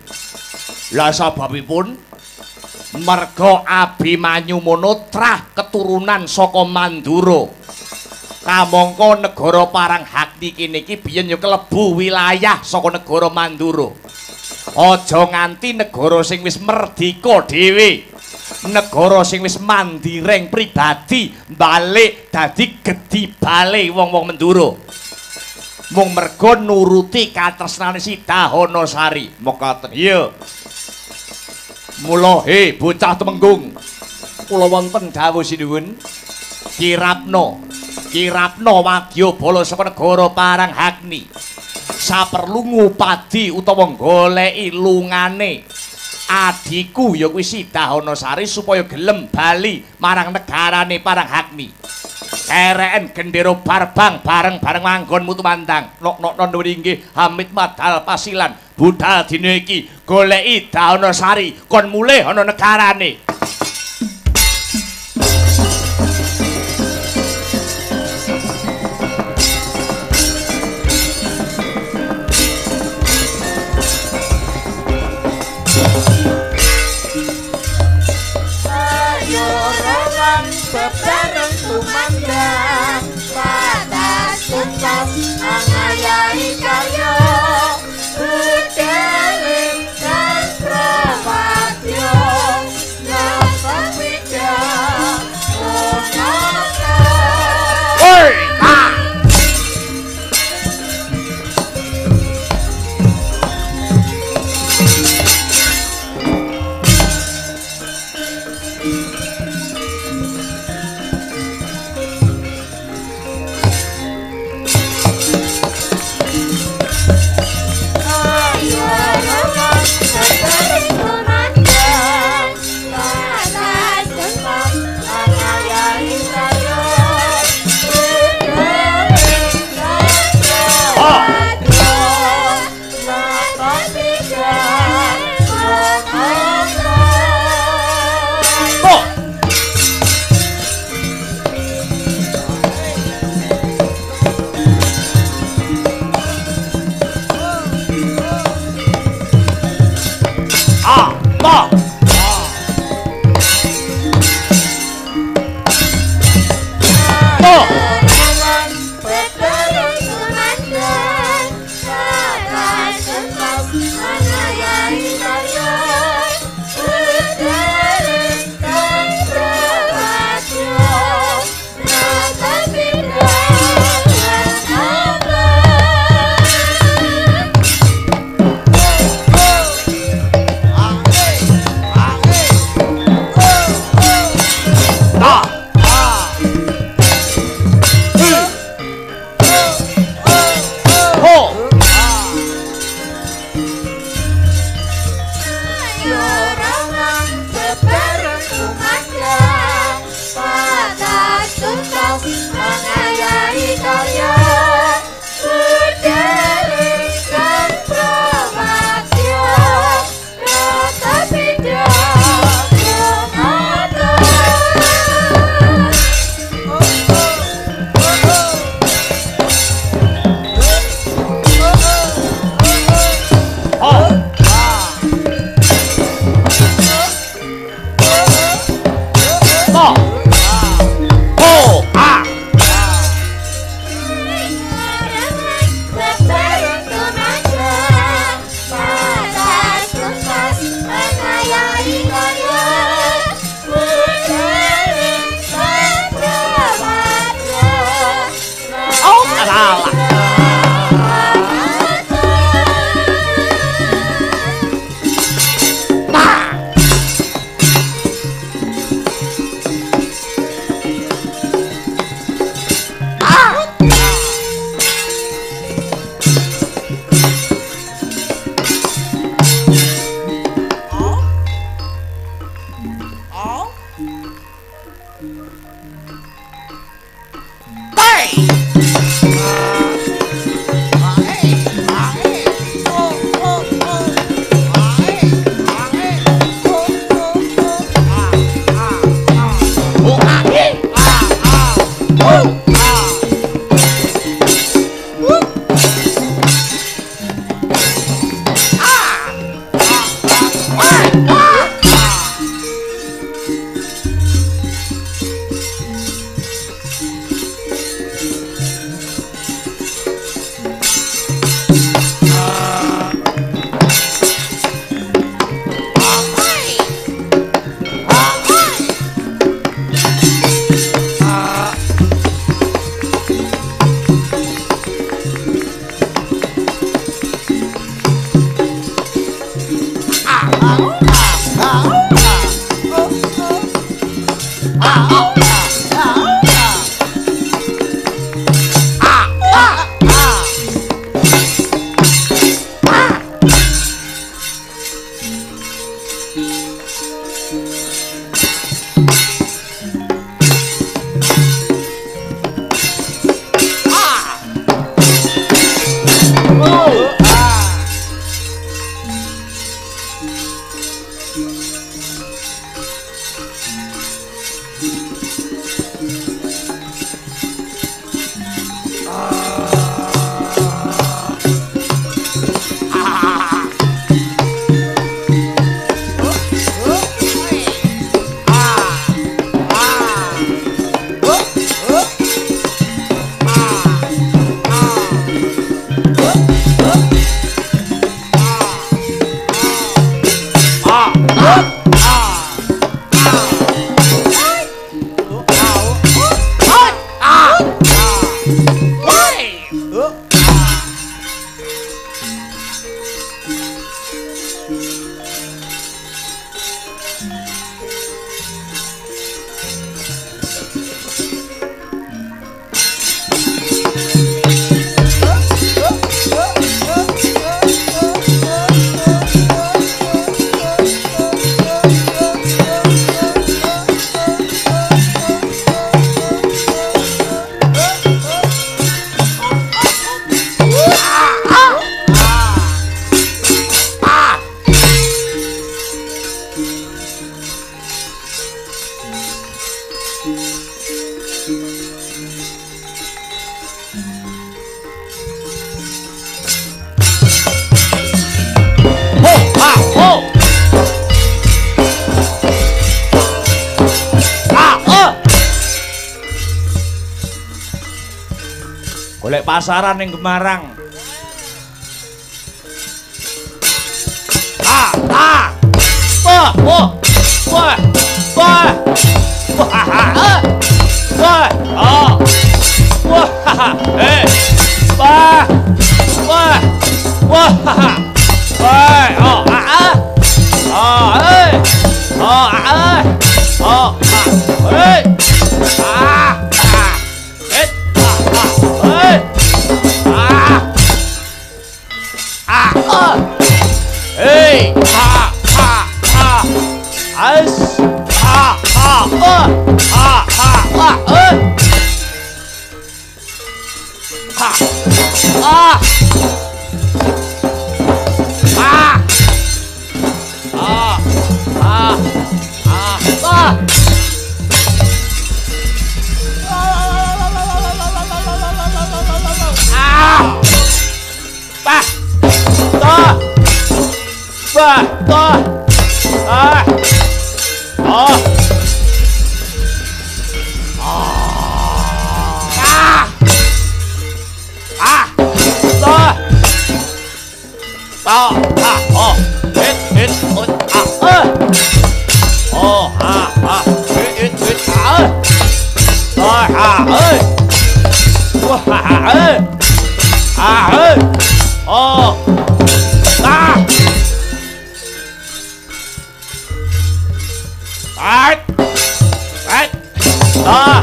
Lah sababipun merga Abimanyu mono trah keturunan saka Mandura. Kamangka negara Paranghakti kene iki biyen ya kelebu wilayah saka negara Mandura. Aja nganti negara sing wis merdika dhewe Negara sing wis mandireng pribadi balik dadi gedhi bale wong-wong Mendura. Mung merga nuruti katresnane si Dahana Sari. Mekaten. Iya. Mula he bocah Temenggung, kula wonten dawuh sinuwun. Kirapna, kirapna wadya bala saka negara Paranghagni. Saperlu ngupadi utawa goleki lungane adhiku ya kuwi si Dahana Sari supaya gelem bali marang negarane Paranghagni. Kereken gendera barbang bareng-bareng manggon mutu mandang. Nok-nok nuwun inggih Hamid Madal Pasilan. Budal dina iki goleki Dahana Sari kon mulih ana negarane. Ayo rowan bebareng tumandang patas tuntas angayahi karya budaling sastra wadya napa widya Woi, ah. Ayo rowan bebareng tumandang patas tuntas angayahi karya budaling sastra wadya napa widya Oh. Ah, ma. Oh. Rowan bebareng tumandang patas tuntas angayahi karya budaling sastra wadya napa widya. Ta. Hi. Ho. Ayo rowan bebareng tumandang patas tuntas angayahi karya budaling sastra wadya napa widya. Oh. Ta. Ho. Ah. Bebareng tumandang patas tuntas angayahi karya budaling sastra wadya. Oh, salah. Nah. Ah. Hey. Oh, ah, eh. Oh. Ah. Ah. Ah. Ah. Golek pasaran ning Gemarang. Ah, ah. Wah, wah. Wah. Wah. Wah. Wah. Oh. Wah. Eh. Wah. Wah. Wah. Wah. Oh, ah, ah. Oh, eh. Oh, ah, ah. Oh, ah. Eh. Ah. Ah. Eh. Ah, ah. Eh. Ah. Ah. Ah. Hey. Ah. Ah. Ah. As. Ah. Ah. Ah. Ah. Ah. Ah. Eh. Ah. Ah. Ah. Ah. Ah. Ah. Ah. Ah. Bah. Ta. Bah. Ta. Ah. Ah. Ah. Ah. Ta. Ta. Ah. Oh. Et. Et. Ah. Ah. Oh. Ah. Ah. Et. Et. Ah. Ah. Ah. Wah. Ah. Ah. Oh. Ah. Ah. Ah. Ah.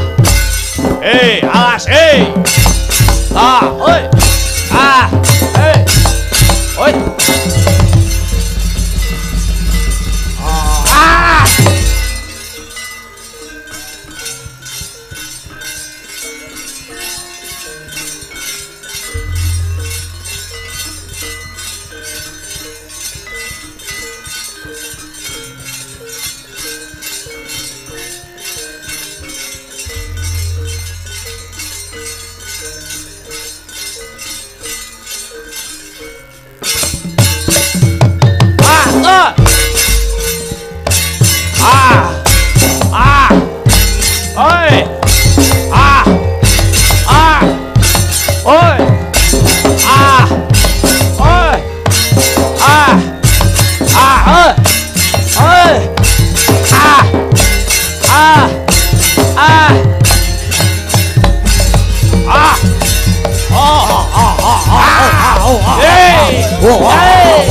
Eh, alas, eh. Ah, oi. Ah, eh. Oi. Ah. Ah. Ah. Ah. Oi. Ah. Ah. Oi. Ah. Oi. Ah. Ah. Oi. Oi. Ah. Ah. Ah. Ah. Oh, oh, oh, oh, oh, oh. Hey. Hey.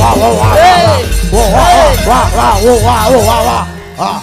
Hey. Wah, wah, wah, wah, wah, wah. Ah.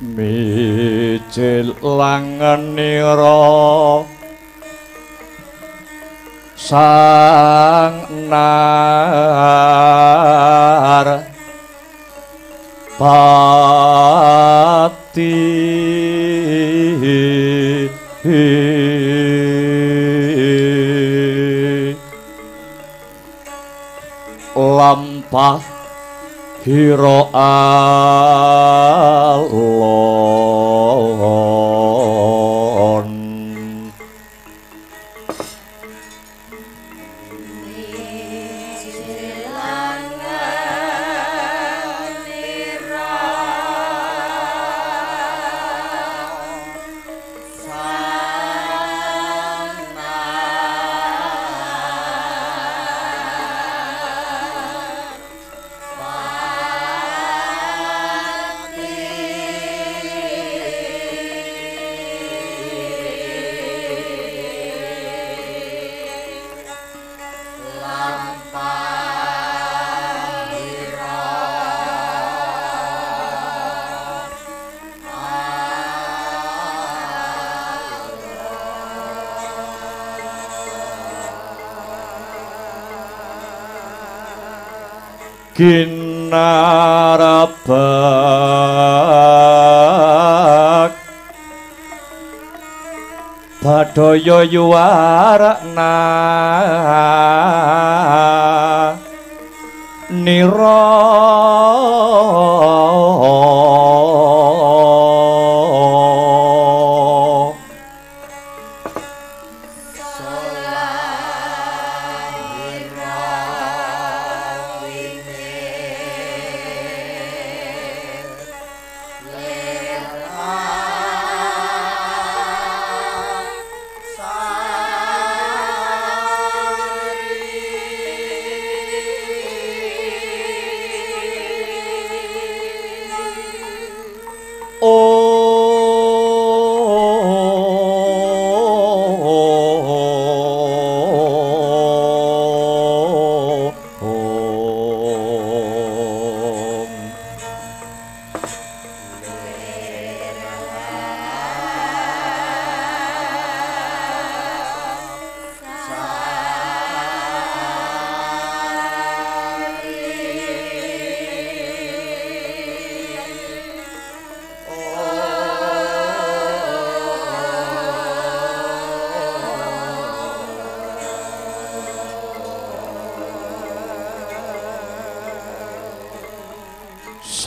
Mijil langenira sang nar pati lampah hira alon. Kinarabak badaya yuwarna nira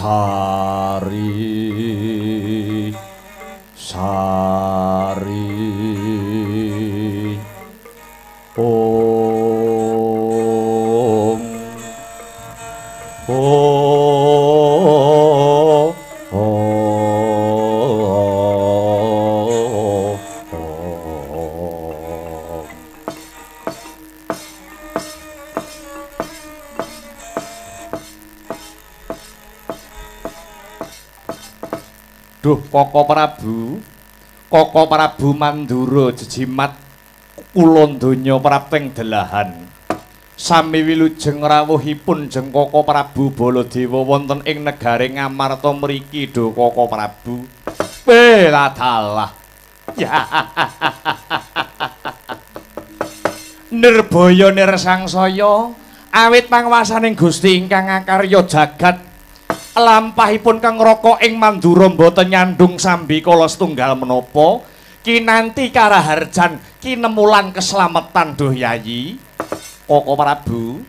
Sari sari om om om. Duh Koko Prabu, Koko Prabu Mandura jejimat kula donya prapting delahan. Sami wilujeng rawuhipun jeng Koko Prabu Baladewa wonten ing negari Ngamarta mriki duh Koko Prabu. Weladalah. Ya. Nirbaya nirsangsaya awit panguwasaning Gusti ingkang ngakarya jagat lampahipun kang raka ing Mandura mboten nyandung sambikala setunggal menapa kinanti karaharjan kinemulan keslametan duh Yayi Koko Prabu.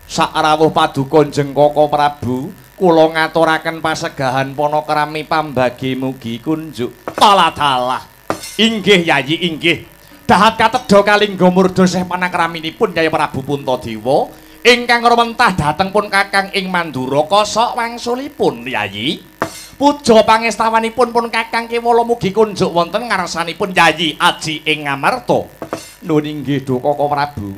Sakrawuh paduka jeng Koko Prabu kula ngaturaken pasegahan panakrami pambagi mugi kunjuk taladalah. Inggih Yayi inggih. Dahat katedha kalingga murda sih panakraminipun Yai Prabu Puntadewa ingkang rumentah dhateng pun kakang ing Mandura kosok wangsulipun Yayi. Puja pangestawanipun pun kakang kewala mugi kunjuk wonten ngarsanipun Yayi Aji ing Ngamarta. Nun inggih duh Koko Prabu.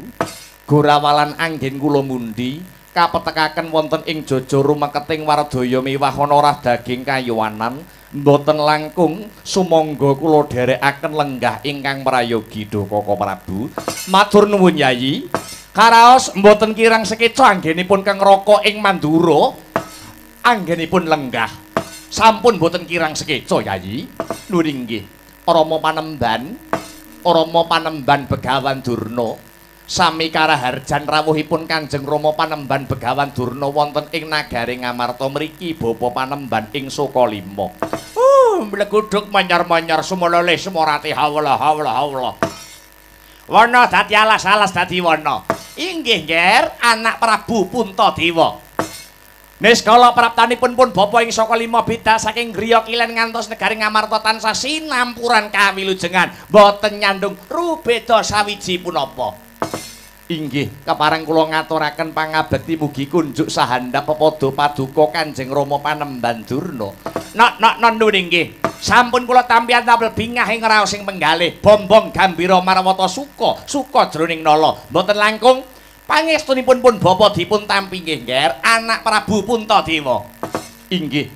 Gorawalan anggen kula mundi kapetekaken wonten ing jaja rumeketing wardaya miwah ana rah daging kayuwanan mboten langkung sumangga kula dherekaken lenggah ingkang prayogi duh Koko Prabu. Matur nuwun Yayi. Karaos mboten kirang sekeca anggenipun kang raka ing Mandura anggenipun lenggah. Sampun boten kirang sekeca Yayi. Nuwun inggih. Rama Panemban, Rama Panemban Begawan Durna sami karaharjan rawuhipun Kanjeng Rama Panemban Begawan Durna wonten ing nagari Ngamarta mriki Bapa Panemban ing Sukalima. Mleguduk manyor-manyor sumololeh sumorati hawla hawla hawla. Wana dadi alas alas dadi wana. Inggih Nger, anak Prabu Puntadewa. Niskala praptanipun pun bapa ing Sukalima bidal saking griya kilen ngantos negari Ngamarta tansah sinampuran kawilujengan boten nyandung rubeda sawiji punapa. Inggih, kepareng kula ngaturaken pangabekti mugi kunjuk sahandap pepadha paduka Kanjeng Rama Panemban Durna. Nok nok non nuwun inggih. Sampun kula tampian tapel bingah ing raos ing penggalih, bombong gambira marwata suka, suka jroning nala. Mboten langkung pangestunipun pun bapa dipun tampi nggih, Nger, anak Prabu Puntadewa. Inggih.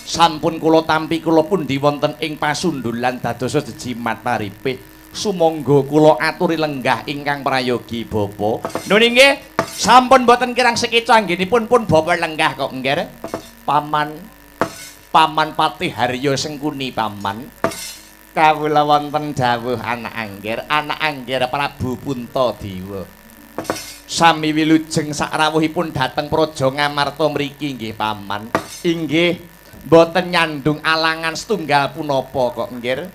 Sampun kula tampi kula pundi wonten ing pasundulan dadosa jejimat paripih. Sumangga kula aturi lenggah ingkang prayogi bapa. Nuwun inggih, sampun boten kirang sekeca anggenipun pun bapa lenggah kok, Nger. Paman, Paman Patih Haryo Sengkuni paman. Kawula wonten dawuh anak angger, anak angger Prabu Puntadewa. Sami wilujeng sakrawuhipun dhateng Praja Ngamarta mriki nggih paman. Inggih, boten nyandung alangan setunggal punapa kok, Nger.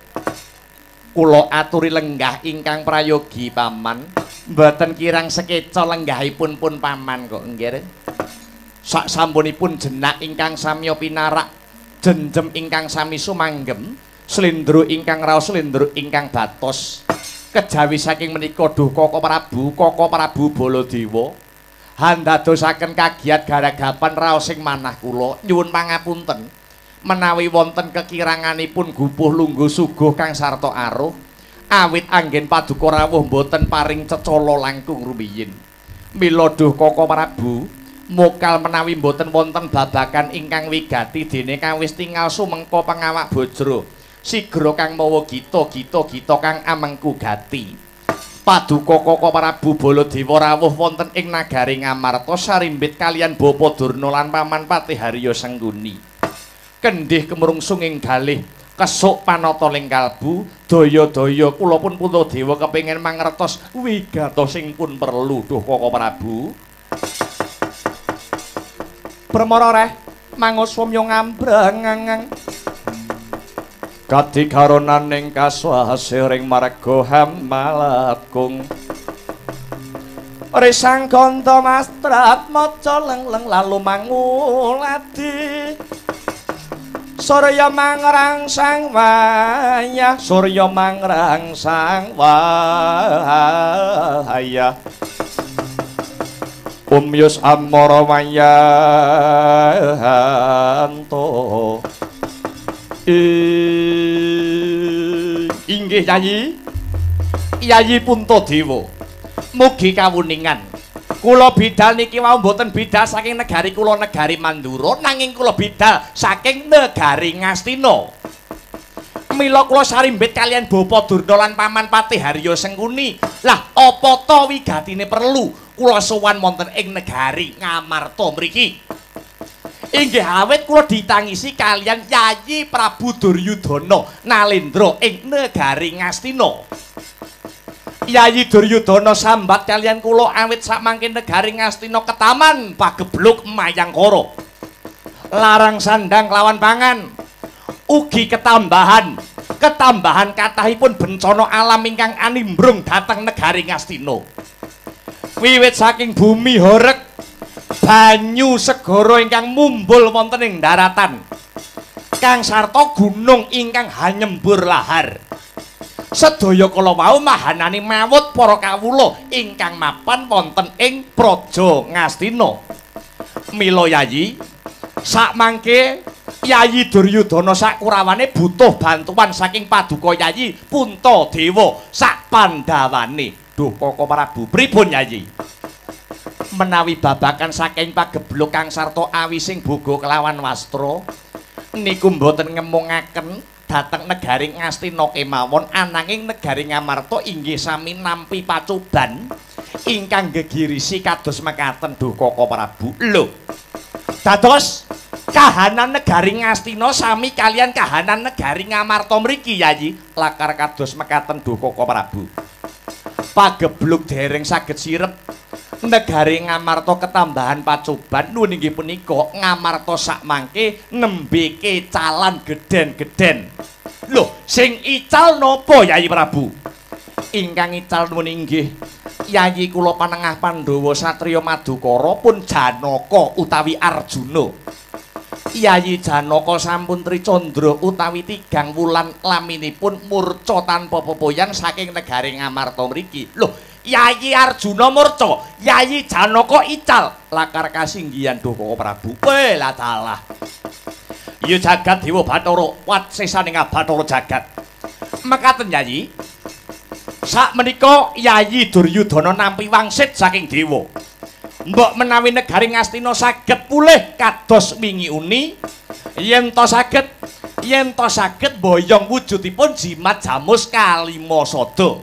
Kula aturi lenggah ingkang prayogi paman. Mboten kirang sekeca lenggahipun pun paman kok, nggih. Sak sampunipun jenak ingkang samya pinarak, jenjem ingkang sami sumanggem, slendro ingkang raos slendro ingkang batos. Kejawi saking menika duh Koko Prabu, Koko Prabu Baladewa handadosaken kagiat garagapan raos ing manah kula. Nyuwun pangapunten menawi wonten kekiranganipun gupuh lungguh suguh kang sarta aruh, awit anggen paduka rawuh mboten paring cecala langkung rumiyin. Mila duh Koko Prabu mokal menawi mboten wonten babagan ingkang wigati dene kawis tingal sumengko pangawak bojro sigra kang mawa gita gita gita kang amengku gati. Paduka Koko Prabu Baladewa rawuh wonten ing nagari Ngamarta sarimbit kalian Bapa Durna lan Paman Patih Haryo Sengkuni. Kendhih kemrungsung ing galih kesuk panata ling kalbu daya-daya kula pun Puntadewa kepengin mangertos wigatosing pun perlu duh Koko Prabu. Permara reh manguswamya ngambrang kadikaronaning kaswasiring marga hamalatkung risang ganda mastrat maca leng-leng lalu manguladi surya mangrangsang wayah surya mangrangsang wayah umyus amara wayanto. Inggih Yayi, Yayi Puntadewa, mugi kawuningan. Kula bidal niki wau mboten bidal saking negari kula negari Mandura, nanging kula bidal saking negari Ngastina. Mila kula sarimbit kalian Bapa Durna lan Paman Patih Haryo Sengkuni. Lah apa ta wigatine perlu kula sowan wonten ing negari Ngamarta mriki? Inggih awit kula ditangisi kalian Yayi Prabu Duryudana Nalendra ing negari Ngastina. Yayi Duryudana sambat kalian kula awit sakmangke negari Ngastina ketaman pagebluk Mayangkara. Larang sandang lawan pangan. Ugi ketambahan, ketambahan kathahipun bencana alam ingkang animbrung dhateng negari Ngastina. Wiwit saking bumi horeg, banyu segara ingkang mumbul wonten ing daratan, kang sarta gunung ingkang hanyembur lahar. Sedaya kala wau mahanani mawut para kawula ingkang mapan wonten ing Praja Ngastina. Mila Yayi, sakmangke Yayi Duryudana sakurawane butuh bantuan saking paduka Yayi Puntadewa sak pandhawane. Duh Koko Prabu, pripun Yayi? Menawi babakan saking pagebluk kang sarta awising boga kelawan wastra niku mboten ngemungaken dhateng negari Ngastina kemawon, ananging negari Ngamarta inggih sami nampi pacoban ingkang gegirisi kados mekaten duh Koko Prabu. Lho, dados Kahanan negari Ngastina sami kalian kahanan negari Ngamarta mriki Yayi. Lakar kados mekaten duh Koko Prabu. Pagebluk dereng saged sirep. Negari Ngamarta ketambahan pacoban nuwun inggih punika Ngamarta sakmangke nembe kecalan gedhen-gedhen. Lho, sing ical napa Yayi Prabu? Ingkang ical nuwun inggih Yayi kula panengah Pandhawa Satriya Madukara pun Janaka utawi Arjuna. Yayi Janaka sampun tricandra utawi 3 wulan laminipun murca tanpa pepoyan saking negari Ngamarta mriki. Lho, Yayi Arjuna murca, Yayi Janaka ical. Lakar kasinggihan duh Koko Prabu. Weh lah dalah. Ya jagat dewa Bathara wasesaning Bathara jagat. Mekaten Yayi. Sakmenika Yayi Duryudana nampi wangsit saking dewa. Mbok menawi negari Ngastina saged pulih kados wingi uni, yen to saged boyong wujudipun jimat jamus kalima sada.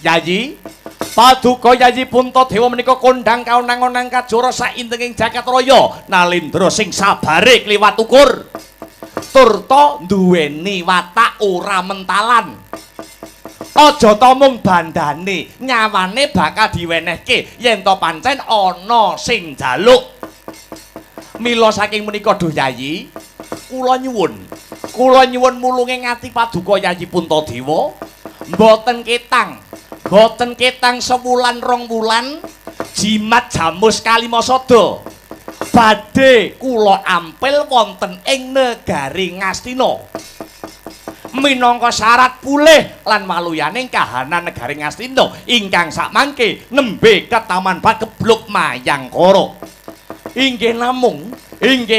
Yayi, paduka Yayi Puntadewa menika kondhang kaonang-onang kajara saindenging jagat raya nalindra sing sabare kliwat ukur. Turta duweni watak ora mentalan. Aja ta mung bandane, nyawane bakal diwenehke yen to pancen ana sing njaluk. Mila saking menika duh Yayi, kula nyuwun mulunge ngati paduka Yayi Puntadewa, mboten ketang sewulan 2 wulan jimat jamus kalima sada badhe kula ampil wonten ing negari Ngastina. Minangka syarat pulih lan waluyaning kahanan negari Ngastina ingkang sakmangke nembe ketaman pagebluk Mayangkara. Inggih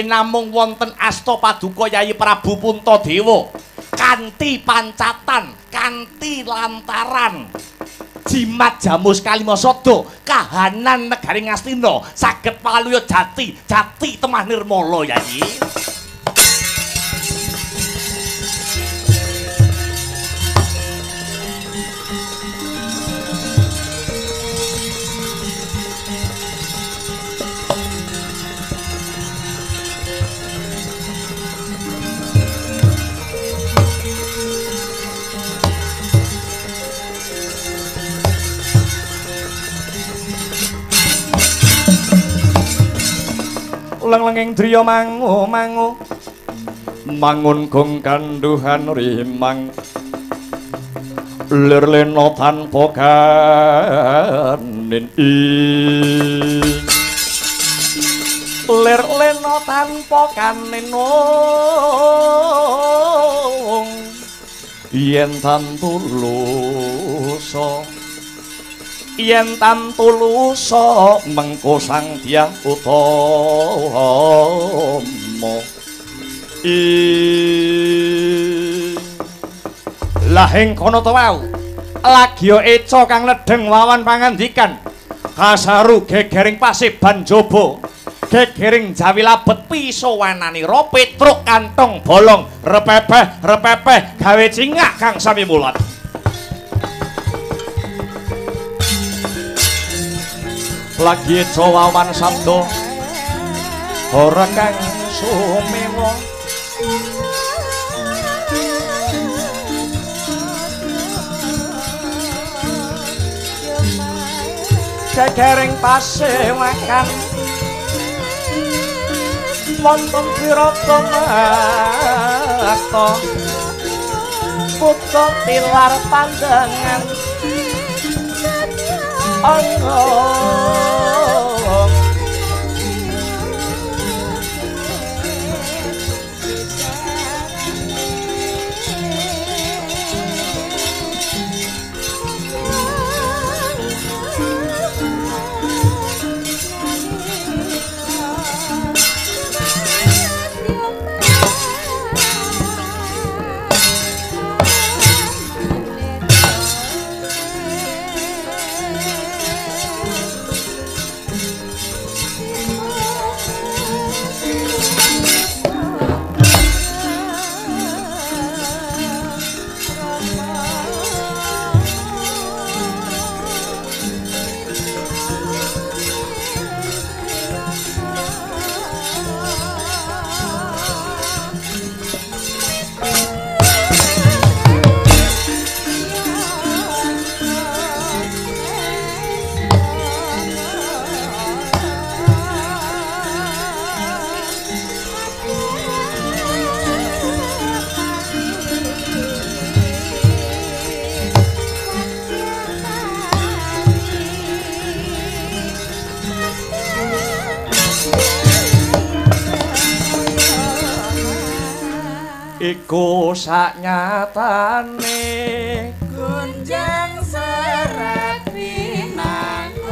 namung wonten asta paduka Yayi Prabu Puntadewa kanthi pancatan, kanthi lantaran jimat jamus kalima sada kahanan negari Ngastina saged waluya jati jati temah nirmala Yayi. Leng-lenging driya mangu-mangu mangun gong kanduhan rimang lir lena tanpa kanin ing lir lena tanpa kanin yen tantulusa yen tantulusa mengko Sang Dyah Utama ing lahing kono to wau lagi eca kang ledeng wawan pangandikan kasaru gegering paseban jaba gegering jawi labet pisowananira petruk kantong bolong repepeh repepeh gawe cingak kang sami mulat. Lagi eca wawan sabda ora kang sumewa gegering pasewakan wonten wirata mata kutha tilar pandangan angga. Iku saknyatane gunjang serat pinangun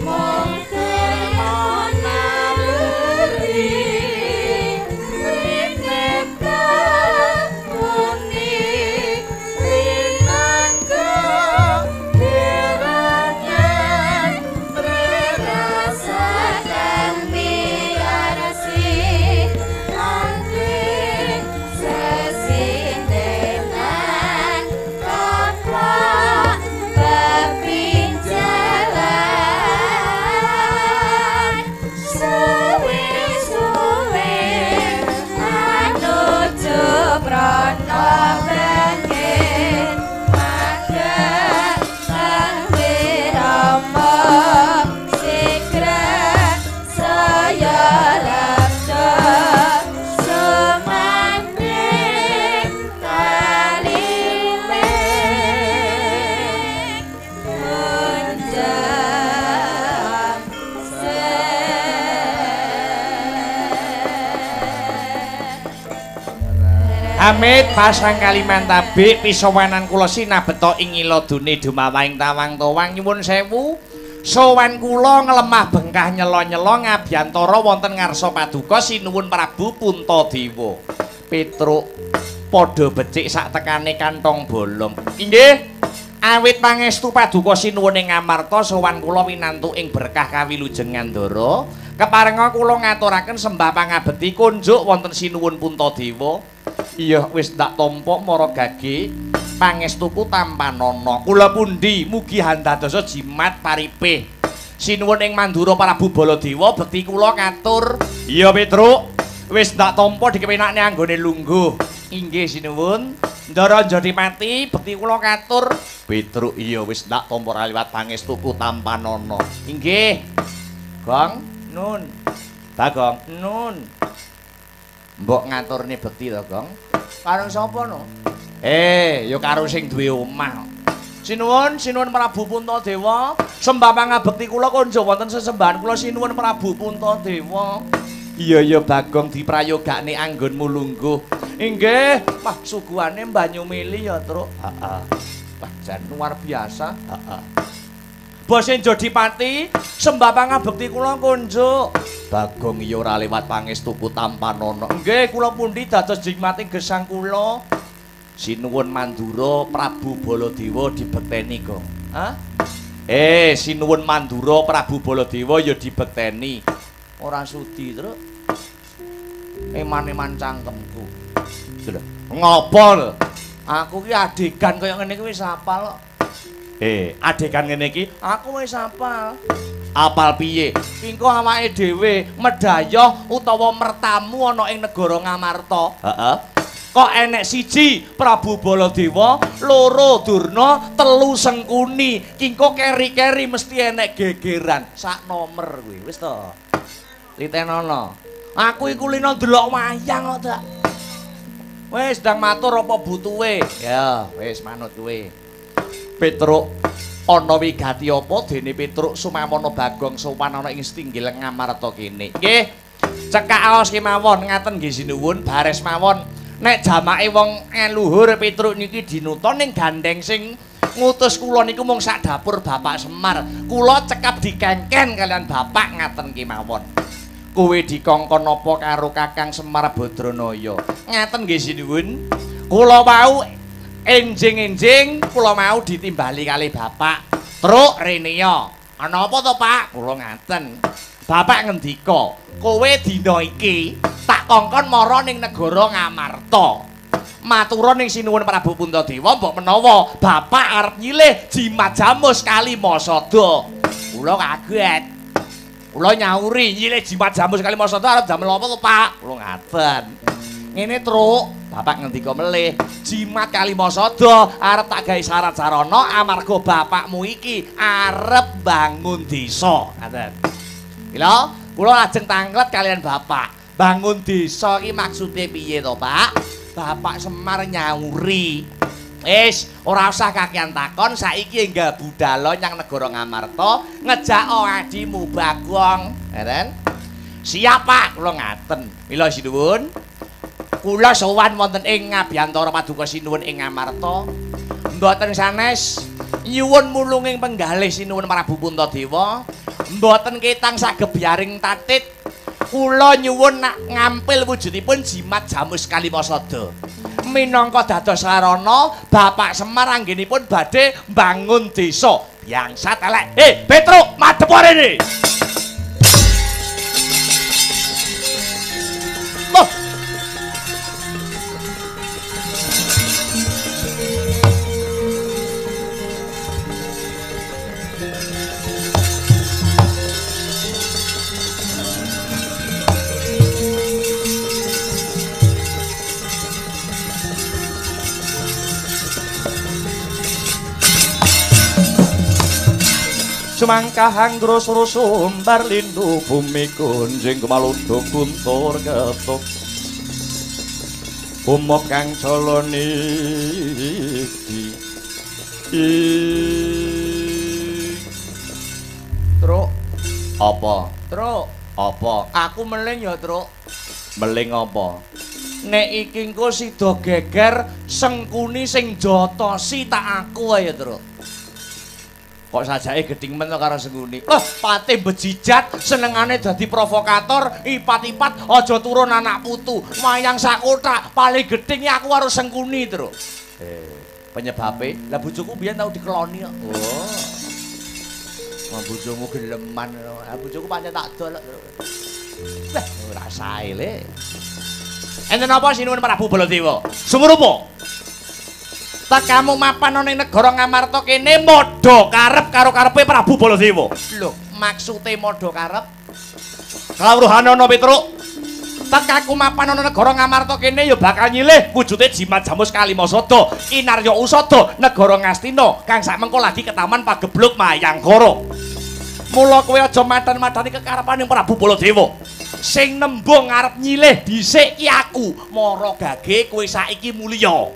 mung dermo naluri rineka muni rinangga gerangan prerasakan miarasi anting sesindenan kaplak pepinjalan suwe-suwe anuju prana bangkit maka wirama sigra saya labda sumanding kalime gunjang Amit pasang Kalimantabik pisowanan kula sinabeta ing iladune dumawahing tawang towang nyuwun sewu. Sowan kula nglemah bengkah nyela-nyela ngabiyantara wonten ngarsa paduka sinuwun Prabu Puntadewa. Petruk padha becik sak tekane kantong bolong. Inggih. Awit pangestu paduka sinuwun ing Ngamarta sowan kula winantu ing berkah kawilujeng ngandara. Keparenga kula ngaturaken sembah pangabekti kunjuk wonten sinuwun Puntadewa. Iya wis ndak tampa mara gage pangestuku tampanana. Kula pundi mugi handadosa jimat paripih. Sinuwun ing Mandura Prabu Baladewa bekti kula katur. Iya Petruk, wis ndak tampa dikepenakne anggone lungguh. Inggih sinuwun. Ndara Jodipati bekti kula katur. Petruk iya wis ndak tampa ra liwat pangestuku tampanana. Inggih. Gong nun. Bagong nun. Mbok ngaturne bekti to, Gong? Karo sapa no? Ya karo sing duwe omah. Sinuwun, sinuwun Prabu Puntadewa, sembah pangabekti kula konjuk wonten sesembahan kula sinuwun Prabu Puntadewa. Iya ya Bagong diprayogakne anggonmu lungguh. Inggih, wah suguhane banyu mili ya, Truk. Heeh. Wah jan luar biasa. Heeh. Bose Jodipati, sembah pangabekti kula konjuk. Bagong iya ora lewat pangestuku tampanana. Nggih, kula pundi dados jimate gesang kula. Sinuwun Mandura Prabu Baladewa dibekteni, Gong. Hah? Sinuwun Mandura Prabu Baladewa ya dibekteni. Ora sudi, Truk. Eman-eman cangkemku. Lho, ngopo lho? Aku ki adegan kaya ngene iki wis hafal kok. Adegan ngene iki aku wis hafal. Apal piye? Pingko awake dhewe medayoh utawa mertamu ana ing negara Ngamarta. Heeh. Kok enek siji Prabu Baladewa, loro Durna, telu Sengkuni. Kingko keri-keri mesti enek gegeran. Sak nomer kuwi, wis to. Litenono. Aku iku lino ndelok wayang kok, Dak. Wis ndang matur apa butuhe. Ya, wis manut kowe. Petruk ana wigati apa dene Petruk sumawana Bagong sowan ana ing setinggil Ngamarta kene. Nggih. Cekak aos kemawon ngaten nggih sinuwun bares mawon. Nek jamake wong luhur Petruk niki dinuta ning gandeng sing ngutus kula niku mung sak dapur Bapak Semar. Kula cekap dikengken kalian Bapak ngaten kemawon. Kowe dikongkon apa karo Kakang Semar Badranaya? Ngaten nggih sinuwun. Kula wau enjing-enjing kula mau ditimbali kali Bapak. Truk rene ya. Ana apa to, Pak? Kula ngaten. Bapak ngendika, kowe dina iki tak kongkon mara ning negara Ngamarta. Matura ning sinuwun Prabu Puntadewa mbok menawa Bapak arep nyilih jimat jamus Kalimasada. Kula kaget. Kula nyauri nyilih jimat jamus Kalimasada arep damel apa to, Pak? Kula ngaten. Ngene, Truk. Bapak ngendika melih, jimat Kalimasada arep tak gawe syarat sarana amarga bapakmu iki arep bangun desa. Ngaten. Lha, kula lajeng tanglet kalian bapak. Bangun desa iki maksude piye to, Pak? Bapak Semar nyauri. Wis, ora usah kakean takon, saiki enggal budala nyang negara Ngamarta ngejak adimu Bagong. Ngaten. Siap, Pak, kula ngaten. Mila sinuwun. Kula sowan wonten ing ngabiyantara paduka sinuwun ing Ngamarta. Mboten sanes nyuwun mulunging penggalih sinuwun Prabu Puntadewa. Mboten ketang sagebyaring tatit. Kula nyuwun nak ngampil wujudipun jimat jamus Kalimasada. Minangka dados sarana Bapak Semar anggenipun badhe mbangun desa. Bangsat elek. Petruk, madhep rene. Loh. Sumangkah anggra sumbar lindu bumi kunjing kumaluduk guntur ketuk umop kang jala niti. Truk apa? Truk apa? Aku meling ya, Truk. Meling apa? Nek iki engko sida geger Sengkuni sing jotosi tak aku ae, Truk. Kok sajake gedhing men karo Sengkuni. Loh, pate bejijat senengane dadi provokator, ipat-ipat aja turun anak putu. Wayang sak kothak paling gedhing aku karo Sengkuni, Truk. Penyebabe, lah bojoku biyen tau dikeloni kok. Oh. Wong bojomu geleman. Lah bojoku pancen tak dol kok. Lah ora sae le. Enten apa sinuwun Prabu Baladewa? Sumurupa. Tekamu mapan ana ing negara Ngamarta kene madha karep karo karepe Prabu Baladewa. Lho, maksude madha karep? Kawruhanana Petruk. Tekaku mapan ana negara Ngamarta kene ya bakal nyilih wujude jimat jamus Kalimasada, kinarya usada negara Ngastina kang sakmengko lagi ketaman pagebluk Mayangkara. Mula kowe aja madan-madani kekarepane Prabu Baladewa. Sing nembung arep nyilih dhisik ki aku, mara gage kowe saiki mulya.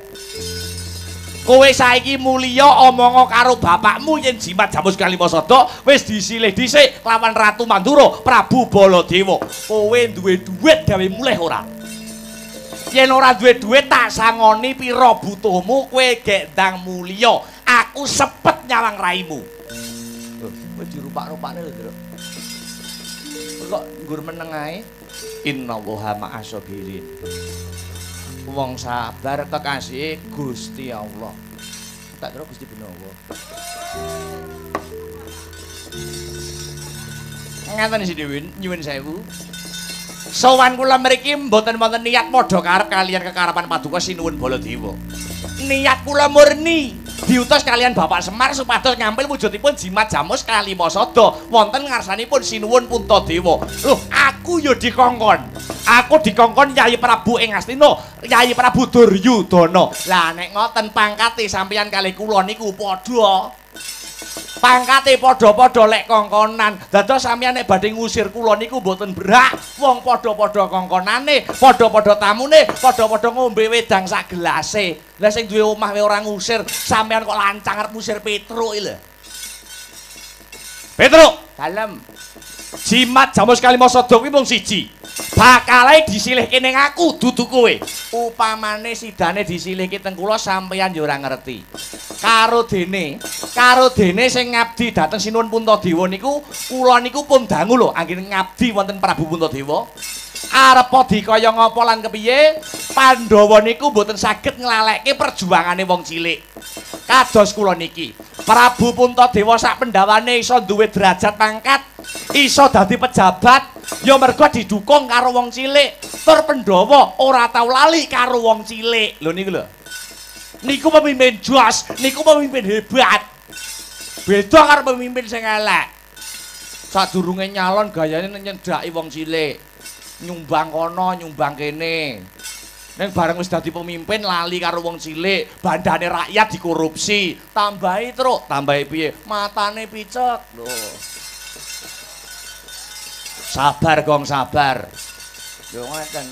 Kowe saiki mulya omonga karo bapakmu yen jimat jamus Kalimasada wis disilih dhisik lawan Ratu Mandura Prabu Baladewa. Kowe duwe dhuwit gawe mulih ora? Yen ora duwe dhuwit tak sangoni pira butuhmu kowe gek ndang mulya. Aku sepet nyawang raimu. Lho, kowe dirupak-rupakne lho, Truk. Kok nggur meneng ae? Innallaha ma'as sabirin. Wong sabar kekasih Gusti Allah. Tak kira Gusti Benowo. Ngaten Sinuwun, nyuwun sewu. Sowan kula mriki mboten wonten niat padha karep kaliyan kekarepan paduka Sinuwun Baladewa. Niat kula murni diutus kaliyan Bapak Semar supados ngampil wujudipun jimat jamus Kalimasada wonten ngarsanipun Sinuwun Puntadewa. Loh, aku ya dikongkon. Aku dikongkon Yayi Prabu ing Astina, Yayi Prabu Duryudana. Lah nek ngoten pangkate sampeyan kalih kula niku padha. Pangkate padha-padha lek kongkonan. Dados sampeyan nek badhe ngusir kula niku mboten berhak. Wong padha-padha kongkonane, padha-padha tamune, padha-padha ngombe wedang sak gelase. Lah sing duwe omah wae ora ngusir, sampeyan kok lancang arep ngusir Petruk iki lho. Petruk, dalem. Jimat jamus Kalimasada kuwi mung siji. Bakale disilihke ning aku dudu kowe. Upamane sidane disilihke teng kula sampeyan ya ora ngerti. Karo dene sing ngabdi dhateng Sinuwun Puntadewa niku kula niku pun dangu lho anggene ngabdi wonten Prabu Puntadewa. Arepa dikaya ngapa lan kepiye Pandhawa niku mboten saged nglalekke perjuangane wong cilik. Kados kula niki, Prabu Puntadewa sak pendhawane iso duwe derajat pangkat, iso dadi pejabat, ya mergo didukung karo wong cilik. Tur Pandhawa ora tau lali karo wong cilik. Lho niku lho. Niku pemimpin jos, niku pemimpin hebat. Beda karo pemimpin sing elek. Sadurunge nyalon gayane nyedhaki wong cilik. Nyumbang kono, nyumbang kene. Ning bareng wis dadi pemimpin lali karo wong cilik, bandane rakyat dikorupsi. Tambahi truk, tambahi piye? Matane picek. Lho. Sabar gong sabar. Lho ngoten.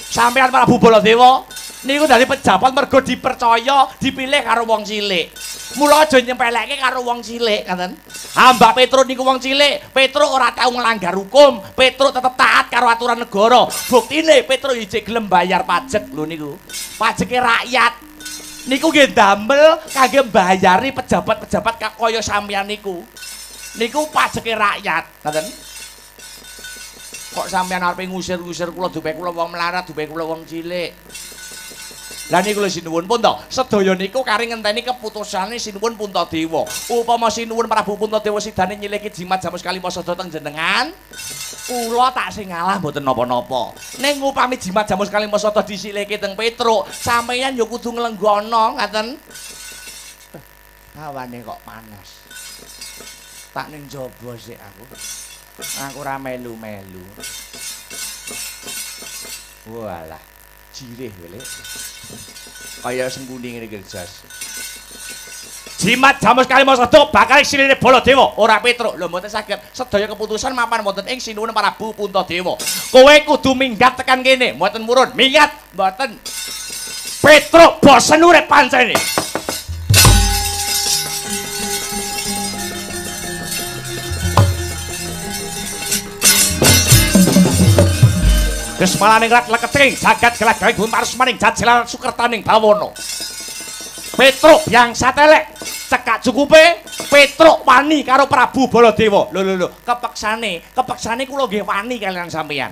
Sampeyan Prabu Baladewa niku dadi pejabat mergo dipercaya, dipilih karo wong cilik. Mula aja nyempelekke karo wong cilik, ngoten. Ha Mbak Petruk niku wong cilik, Petruk ora tau nglanggar hukum, Petruk tetep taat karo aturan negara. Buktine Petruk ijik gelem bayar pajak lho niku. Pajeke rakyat. Niku nggih damel kangge mbayari pejabat-pejabat kaya sampeyan niku. Niku pajeke rakyat, ngoten. Kok sampeyan arepe ngusir-ngusir kula dupe kula wong melarat, dupe kula wong cilik. Lah niku lho sinuwun Punta, sedaya niku kari ngenteni keputusane Sinuwun Puntadewa. Upama Sinuwun Prabu Puntadewa sidane nyilihke jimat Jamus Kalimasada teng jenengan, kula tak sing ngalah mboten napa-napa. Ning upami jimat Jamus Kalimasada disilihke teng Petruk, sampeyan ya kudu nglenggono, ngaten. Hawane kok panas. Tak ning jaba sik aku. Aku ora melu-melu. Walah, jirih welek. Kaya sengkuni ngene iki jas. Jimat Jamus Kalimasada bakal silile Baladewa, ora Petruk. Lho mboten saged. Sedaya keputusan mapan wonten ing Sinuwun Prabu Puntadewa. Kowe kudu minggat tekan kene, mboten murun. Minggat mboten. Petruk bosen urip pancene. Desmalaning rat leketing jagat gelagaing bumi parusmaning jajilan sukertaning bawana. Petruk yang satelek cekak cukupe Petruk wani karo Prabu Baladewa. Lho lho lho, kepeksane, kepeksane kula nggih wani kalian sampeyan.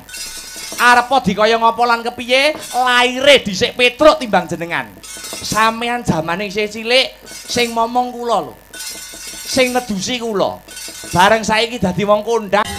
Arepa dikaya ngapa lan kepiye laire dhisik Petruk timbang jenengan. Sampeyan jamane isih cilik sing momong kula lho. Sing ngedusi kula. Bareng saiki dadi wong kondhang.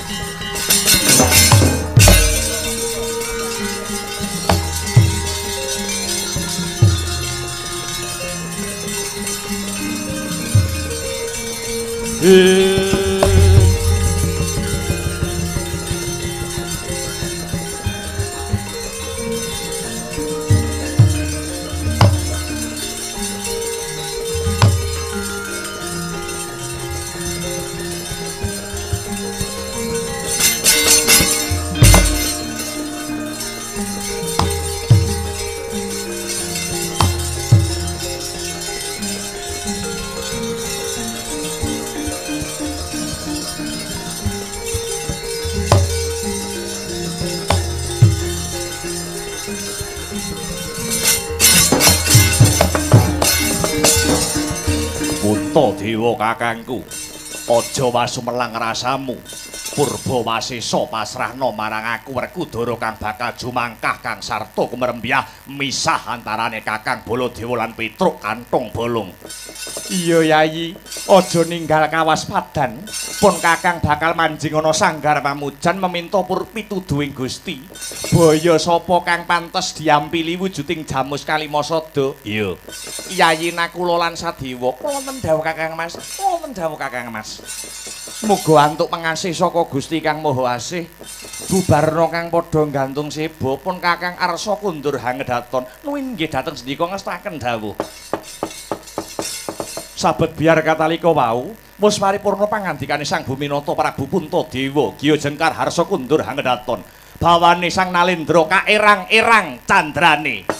Puntadewa kakangku, aja wasumelang rasamu. Purba Wasesa pasrahna marang aku Werkudara kang bakal jumangkah kang sarta kumrembyah misah antarane Kakang Baladewa lan Petruk Kanthong Bolong. Iya Yayi, aja ninggal kawaspadan. Pun Kakang bakal manjing ana sanggar pamujan meminta pituduhing Gusti. Baya sapa kang pantes diampili wujuding Jamus Kalimasada? Iya. Yayi Nakula lan Sadewa, wonten dawuh Kakang Mas, wonten dawuh Kakang Mas. Muga antuk pengasih saka Gusti Kang Maha Asih. Bubarna kang padha gantung seba pun Kakang arsa kundur hangedaton. Nuwun nggih dhateng sendika ngestaken dawuh. Sabet biar katalika wau wis paripurna pangandikane Sang Buminata Prabu Puntadewa Giya Jengkar harsa kundur hangedaton. Bawane Sang Nalendra kaerang-erang candrane.